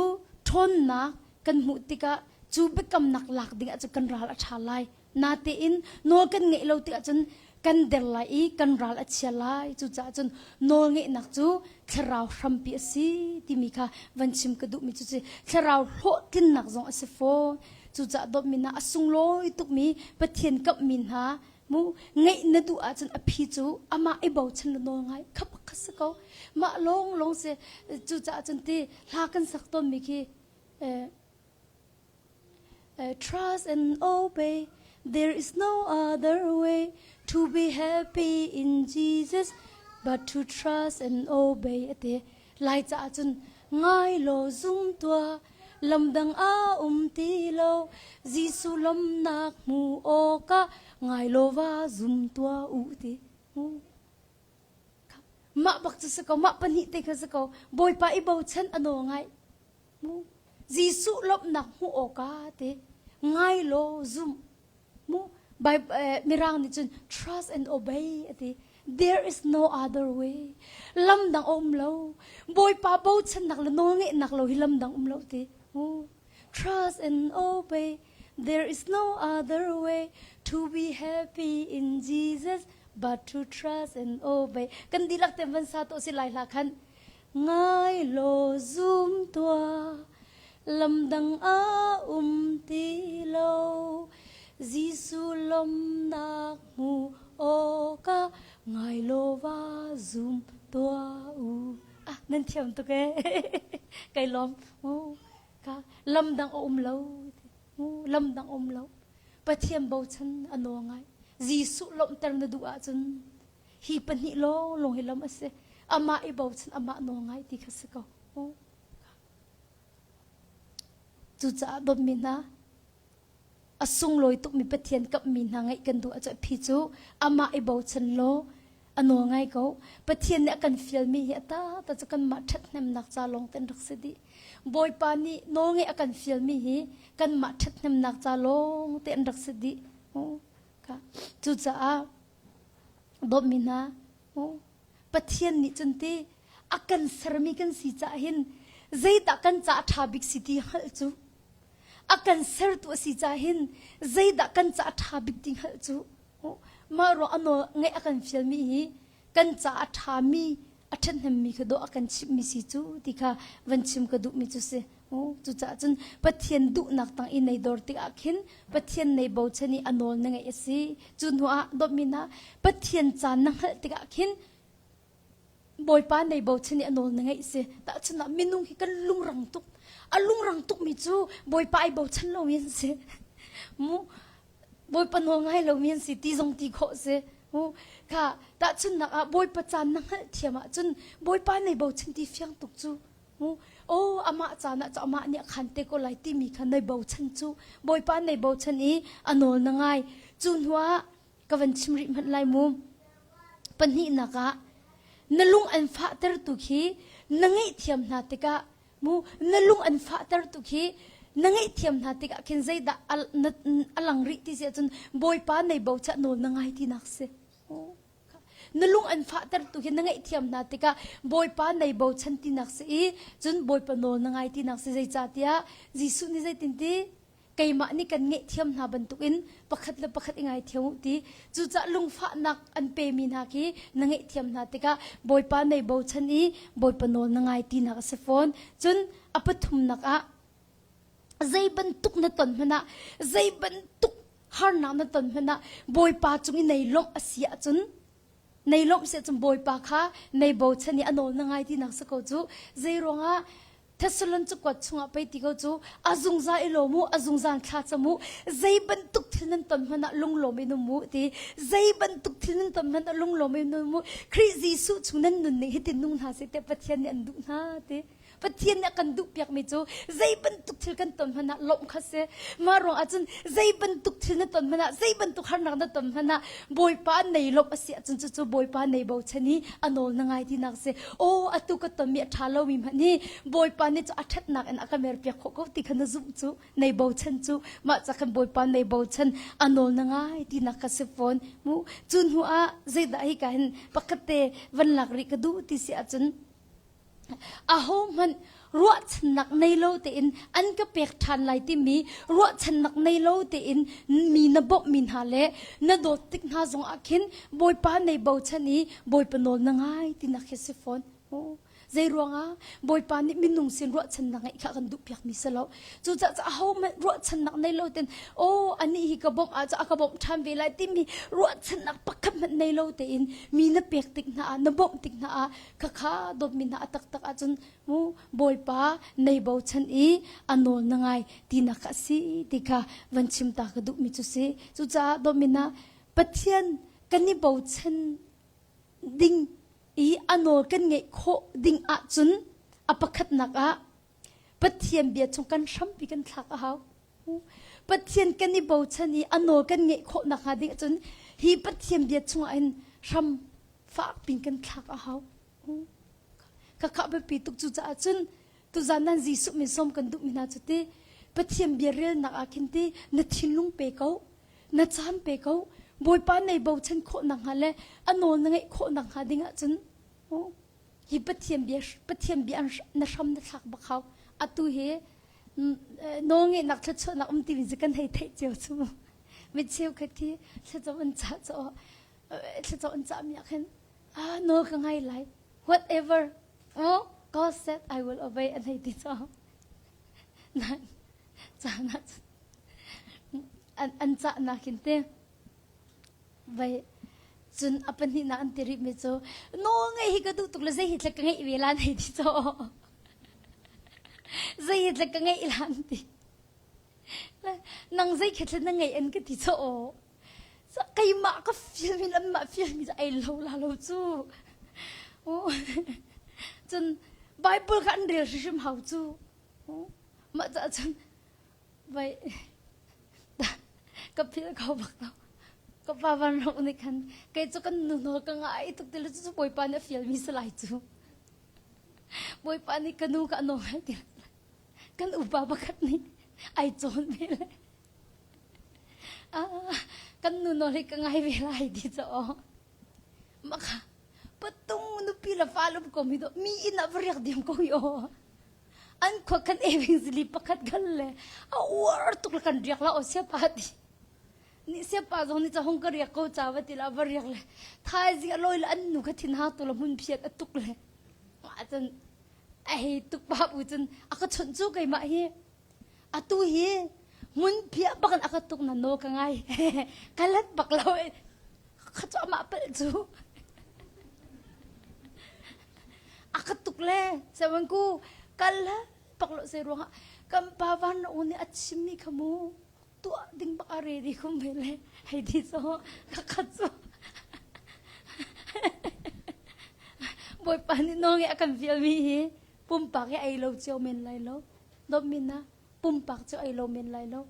ṭhawnnak kan hmuh tikah cu biakamnak lak ding ahcun kan ral a ṭha lai. Natein nawl kan ngeih lo tikah cun kan der lai i kan ral a chia lai. Cucaah cun nawl ngeihnak cu thlarau hrampi a si timi kha van chim ka duhmi cu si. Thlarau hlawhtlinnak zong a si fawn. Cucaah dawtmi hna a sunglawi tukmi Pathian kamhmi hna mu ngeih na duh ahcun a phi cu amah i bochan la nawl ngai kha pakhat si ko. Mah lawng lawng si. Cucaah cun ti hla kan sak tawnmi khi eh, Trust and obey, there is no other way to be happy in Jesus but to trust and obey a ti. Lai caah cun ngai law zum tuah, lamdang a um ti lo, Jesuh lawmnak hmu awkah ngai law va zum tuah u ti. Mah bak cu si ko, mah pahnih te kha si ko. Bawipa i bochan a nawl ngai. Mu Jesuh lawmhnak hmuh awkah ti ngai law zum. Mu Mirang nih cun trust and obey ati. There is no other way. Lam dang a um lo. Bawipa bochannak le nawlngeihnak lo hi lam dang um lo ti. Mu Trust and obey. There is no other way to be happy in Jesus but to trust and obey. Kan dihlak te van sa to si lai hla khan. Ngai law zum tuah, lamdang a um ti lo. Jesuh lawmnak hmu awkah ngai law va zum tuah u. Ah, nan thiam tuk ee. Kai lawm. Oh, ka lamdang a um lo. Lamdang a um lo. Pathian bochan a nawl ngai. Jesuh lawmhter na duh ahcun hi pahnih lawnglawng hi lam a si amah i bochan amah nawl ngai ti kha si ko cucaah dawtmi hna a sunglawi tukmi Pathian kamhmi hna ngaih kan duh ahcun phi cu amah i bochan law a nawl ngai ko Pathian nih a kan fialmi hi a ta ta cu kanmah ṭhathnemnak ca lawng ten rak si dih Bawipa nih nawl ngeih a kan fialmi hi kanmah ṭhathnemnak ca lawng te an rak si dih cucaah Dawtmi hna, Pathian nih cun ti a kan sermi kan si caah hin zeidah kan caah ṭha bik si ti hngalh cu a kan sertu a si caah hin zeidah kan caah ṭha bik ti hngalh cu mah ruang a nawl ngeih a kan fialmi hi kan caah a ṭhami a ṭhahnemmi kha dawh a kan chimhmi si cu ti kha van chim ka duhmi cu si. Cucaah cun Pathian duhnak tang i nei dor tikah khin Pathian nei bochan i a nawl na ngeih a si. Cu hnuah dawtmi hna Pathian caan na hngalh tikah khin Bawipa nei bochan i a nawl na ngeih si. Tahchunhnak minung hi kan lungrang tuk. A lungrang tukmi cu Bawipa ai bochan lomi an si. Mu Bawipa nawl ngai lomi an si ti zong ti khawh si. Kha tahchunhnak ah Bawipa caan na hngalh thiam ahcun Bawipa nei bochan ti fiang tuk cu. Aw amah caan ah cu amah nih a khan te ko lai timi kha nei bochan cu Bawipa nei bochan i a nawl na ngai. Cu hnuah ka van chim rih hmanh lai mu. Pahnihnak ah na lung an fahtertu khi na ngaihthiam hna tikah mu na lung an fahtertu khi na ngaihthiam hna tikah khin zeidah a lang rih ti si ahcun Bawipa nei bochan nawl na ngai tinak si. Na lung an fahtertu hi na ngaihthiam hna tikah Bawipa nei bochan tinak si i cun Bawipa nawl na ngai tinak si zeicahtiah Jesuh nih zeitin ti keimah nih kan ngaihthiam hna bantukin pakhat le pakhat i ngaithiam u ti cucaah lungfahnak an pemi hna khi na ngaihthiam hna tikah Bawipa nei bochan i Bawipa nawl na ngai tinak a si fawn cun a pathumnak ah zei bantuk na ton hmanh ah zei bantuk harnak na ton hmanh ah Bawipa cung i nei lawmh a si ahcun nei lawmh si ahcun Bawipa kha nei bochan i a nawl na ngai tinak si ko cu zei ruangah? Thessalon cakuat chungah pei ti ko cu a zungzal i lawm u, a zungzal thla cam u, zei bantuk thil nan ton hmanh ah lunglawm in um u ti, zei bantuk thil nan ton hmanh ah lunglawm in um u, Khrih Jesuh chung nan nunning hitin nung hna seh tiah Pathian nih an duh hna ti. Pathian nih a kan duhpiakmi cu zei bantuk thil kan ton hmanh ah lawmh kha si. Mah ruang ahcun zei bantuk thil na ton hmanh ah, zei bantuk harnak na ton hmanh ah Bawipa nei lawmh a si ahcun cucu Bawipa nei bochan i a nawl na ngai tinak si. Aw atu ka tonmi a ṭha lomi hmanh hi Bawipa nih cu a ṭhatnak in a ka merpiak khawh ko ti kha na zumh cu nei bochan cu mah ca khan Bawipa nei bochan a nawl na ngai tinak kha si fawn. Mu cu hnu ah zeidah hi ka hin pakhat te van lak rih ka duh ti si ahcun Ahohmanh ruahchannak nei lo tein an ka pek ṭhan lai timi ruahchannak nei lo tein mi na bawmhmi hna le na dawt tik hna zongah khin Bawipa nei bochan i Bawipa nawl na ngai tinak hi si fawn. Zei ruangah Bawipa nih minung sin ruahchannak ngeih kha kan duhpiakmi si lo. Cucaah ahohmanh ruahchannak nei lo tein aw anih hi ka bawmh ahcun a ka bawmh ṭhan ve lai timi ruahchannak pakhat hmanh nei lo tein mi na pek tik hna ah na bawmh tik hna ah Khakha dawtmi hna a taktak ahcun mu Bawipa nei bochan i a nawl na ngai tinak a si ti kha van chim ta ka duhmi cu si. Cucaah dawtmi hna Pathian kan i bochan ding i a nawl kan ngeih khawh ding ahcun a pakhatnak ah Pathian bia chung kan hrampi kan thlak a hau. Pathian kan i bochan i a nawl kan ngeih khawh nakhnga ding ahcun hi Pathian bia chungah hin hram fakpi kan thlak a hau. Khakha biapi tuk cu caah cun tuzan nan Jesuh min sawm kan duhmi hna cu ti Pathian bia relnak ah khin ti na thinlung pe ko na caan pe ko Bawipa nei bochan khawh nakhnga le a nawl na ngeih khawh nakhnga ding ahcun hi Pathian bia Pathian bia na hram na thlak bak hau atu hi nawlngeihnak thluachuahnak um timi cu kan hei theih cio cu mi cheukhat khi thlacam an cah caw thlacam an cah mi ah khin ah nawl ka ngai lai whatever oh God said I will obey an hei ti caw nan caan ah an an cah nak hin te Vai cun a pahnihnak an ti rihmi cu nawl ngeih hi ka duh tuk le zei hi tlek ka ngeih ve lan hei ti caw. Zei hi tlek ka ngeih lan ti. Nang zei khi tlek na ngeih an ka ti caw. Keimah ka feel mi anmah feel mi ai lo la lo cu. Cun Bible kha an rel hrimhrim hau cu. Mah caah cun Vai ka philh kho bak lo. Ka pa van rok nih khan kei cu kan nu nawl ka ngai tuk ti lo cu Bawipa nih a fialmi si lai cu. Bawipa nih ka nu ka nawl ti kan upa pakhat nih ai cawn ve le ah kan nu nawl hi ka ngai ve lai ti cu aw maka patung nupi le fa lum ko mi do mi inn ah va riak diam ko hi aw An khua kan eving zili pakhat gal le a uar tuk le kan riak la o siapa ti. Ni siapa zong ni ca hong ka riak ko ca va ti la va riak le thaizing a loi le an nu kha thin ha tu la hmun phiat a tuk le mah cun a hei tuk pa bu cun a ka chawnh cu keimah hi atu hi hmun phiah bak in a ka tuk na no ka ngai ka let bak lo kha cu amah palh cu a ka tuk le sewan ku kal la pak lo se ruangah kan pa van u nih a chimmi kha mu tuah ding bak a ready khum ve le hei ti so kha khat cu Bawipa nih nawl ngeih a kan fialmi hi pumpak hi ei lo cio men lai lo dawtmi na pumpak cu ei lo men lai lo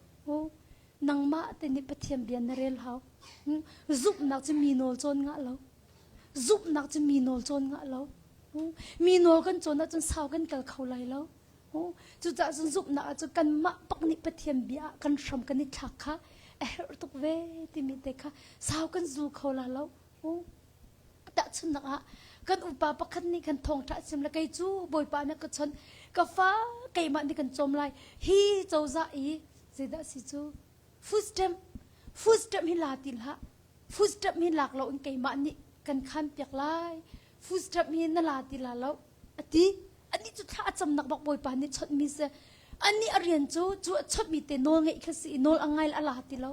nangmah te nih Pathian bia na rel hau zumhnak cu mi nawl cawn ngah lo zumhnak cu mi nawl cawn ngah lo mi nawl kan cawn ahcun sau kan kal kho lai lo cucaah cun zumhnak ahcun kanmah bak nih Pathian bia ah kan hram kan i thlak kha a herh tuk ve timi te kha sau kan zul kho la lo Tahchunhnak ah kan upa pakhat nih kan thawngṭha a chim le kei cu Bawipa nih ka chawnh ka fa keimah nih kan cawm lai hi cozah i zeidah si cu food stamp food stamp hi la ti hlah food stamp hi lak lo in keimah nih kan khan piak lai food stamp hi na la ti la lo ati anih cu thla a camnak bak Bawipa nih chawnh mi si anih a rian cu cu a chawnh mi te nawl ngeih kha si i nawl a ngai a la ti lo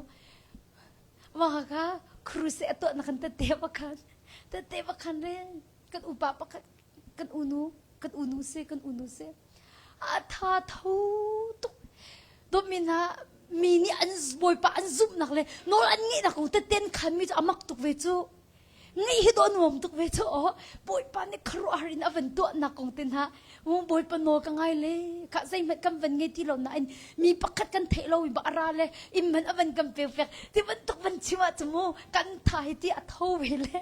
Mah kha kruse a tuah na kan tete pakhat tete pakhat re kan upa pakhat kan unu kan unu si kan unu si. A tha tho tuk. Dawtmi hna, mi nih an Bawipa an zumhnak le nawl an ngeihnak kong teten khan mi cu a mak tuk ve cu. Ngeih hi dawh nuam tuk ve cu aw. Bawipa nih khuaruahhar in a van tuahnak kong te hna. Bawipa nawl ka ngai le kha zeihmanh kan van ngei ti lo nain mi pakhat kan theih lo ba ara le inn man a van kan pek pek ti bantuk van chim ah cu mu kan tha hi ti a tho ve le.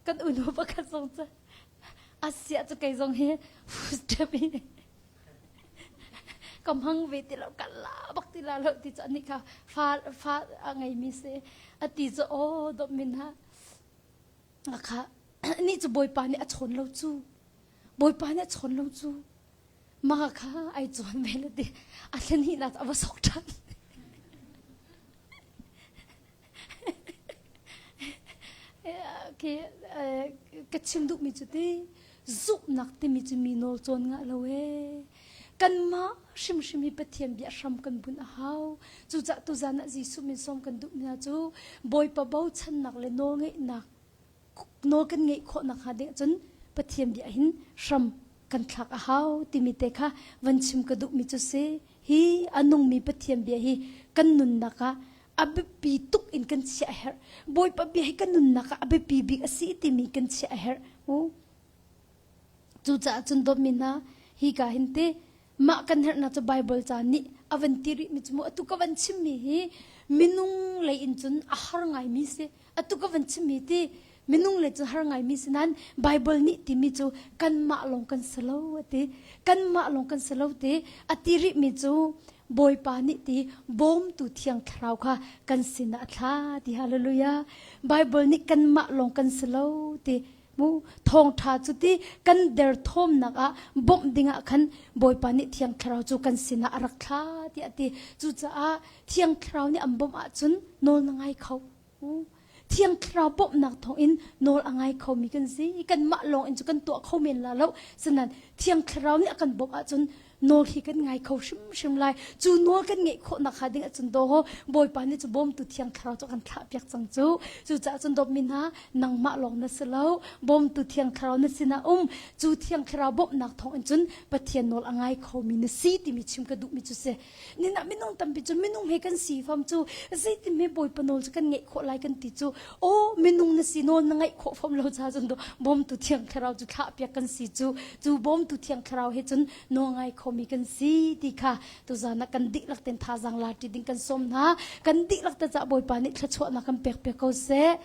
Kan unu pakhat zong cu asia cu kei zong hi footstep hi ka hmang ve ti lo ka la bak ti la lo ti cu anih kha fa fa a ngeimi si a ti cu aw dawt min ha kha nih cu bawipa nih a chawn lo cu bawipa nih a chawn lo cu ma kha ai cawn ve le ti a thlen hi na a va sok ṭhan Ka chim duhmi cu ti zumhnak timi cu mi nawl cawn ngah lo ee. Kanmah hrimhrim hi Pathian bia hram kan bunh a hau. Cucaah tuzan ah Jesuh min sawm kan duhmi hna cu Bawipa bochannak le nawlngeihnak nawl kan ngeih khawh nakhnga ding cun Pathian bia hin hram kan thlak a hau timi te kha van chim ka duhmi cu si. Hi a nungmi Pathian bia hi kan nunnak ah a biapi tuk in kan chiah a herh. Bawipa bia hi kan nunnak ah a biapi bik a si timi kan chiah a herh. Cucaah cun dawtmi hna, hi ka hin te mah kan herhnak cu Bible ca nih a van ti rihmi cu mu atu ka van chimmi hi minung lei in cun a har ngaimi si. Atu ka van chimmi ti minung lei cun har ngaimi si nain Bible nih timi cu kanmah lawng kan si lo a ti. Kanmah lawng kan si lo ti a ti rihmi cu Bawipa nih ti bawmtu thiang thlarau kha kan sinah a thla ti hallelujah. Bible nih kanmah lawng kan si lo ti mu thawngṭha cu ti kan derthawmnak ah bawmh dingah khan Bawipa nih thiang thlarau cu kan sinah a rak thla tiah a ti. Cucaah thiang thlarau nih an bawmh ahcun nawl na ngai kho. Thiang thlarau bawmhnak thawngin nawl a ngai khomi kan si. Kanmah lawng in cu kan tuah kho men la lo. Sinain thiang thlarau nih a kan bawmh ahcun nawl hi kan ngai kho hrimhrim lai. Cu nawl kan ngeih khawh nakhnga ding ahcun daw Bawipa nih cu bawmtu thiang thlarau cu a kan thlahpiak cang cu. Cucaah cun dawtmi hna, nangmah lawng na si lo. Bawmtu thiang thlarau na sinah um. Cu thiang thlarau bawmhnak thawngin cun Pathian nawl a ngai khomi na si timi chim ka duhmi cu si. Nina minung tampi cu minung he kan si fam cu zeitin he Bawipa nawl cu kan ngeih khawh lai kan ti cu aw minung na si nawl na ngaih khawh fam lo cha cun bawmtu thiang thlarau cu thlah piak kan si cu cu bawmtu thiang thlarau he cun nawl ngai khomi kan si ti kha tuzan ah kan dihlak ten thazaang la ti ding kan sawm hna kan dihlak te ca Bawipa nih thluachuahnak kan pek piak ko seh.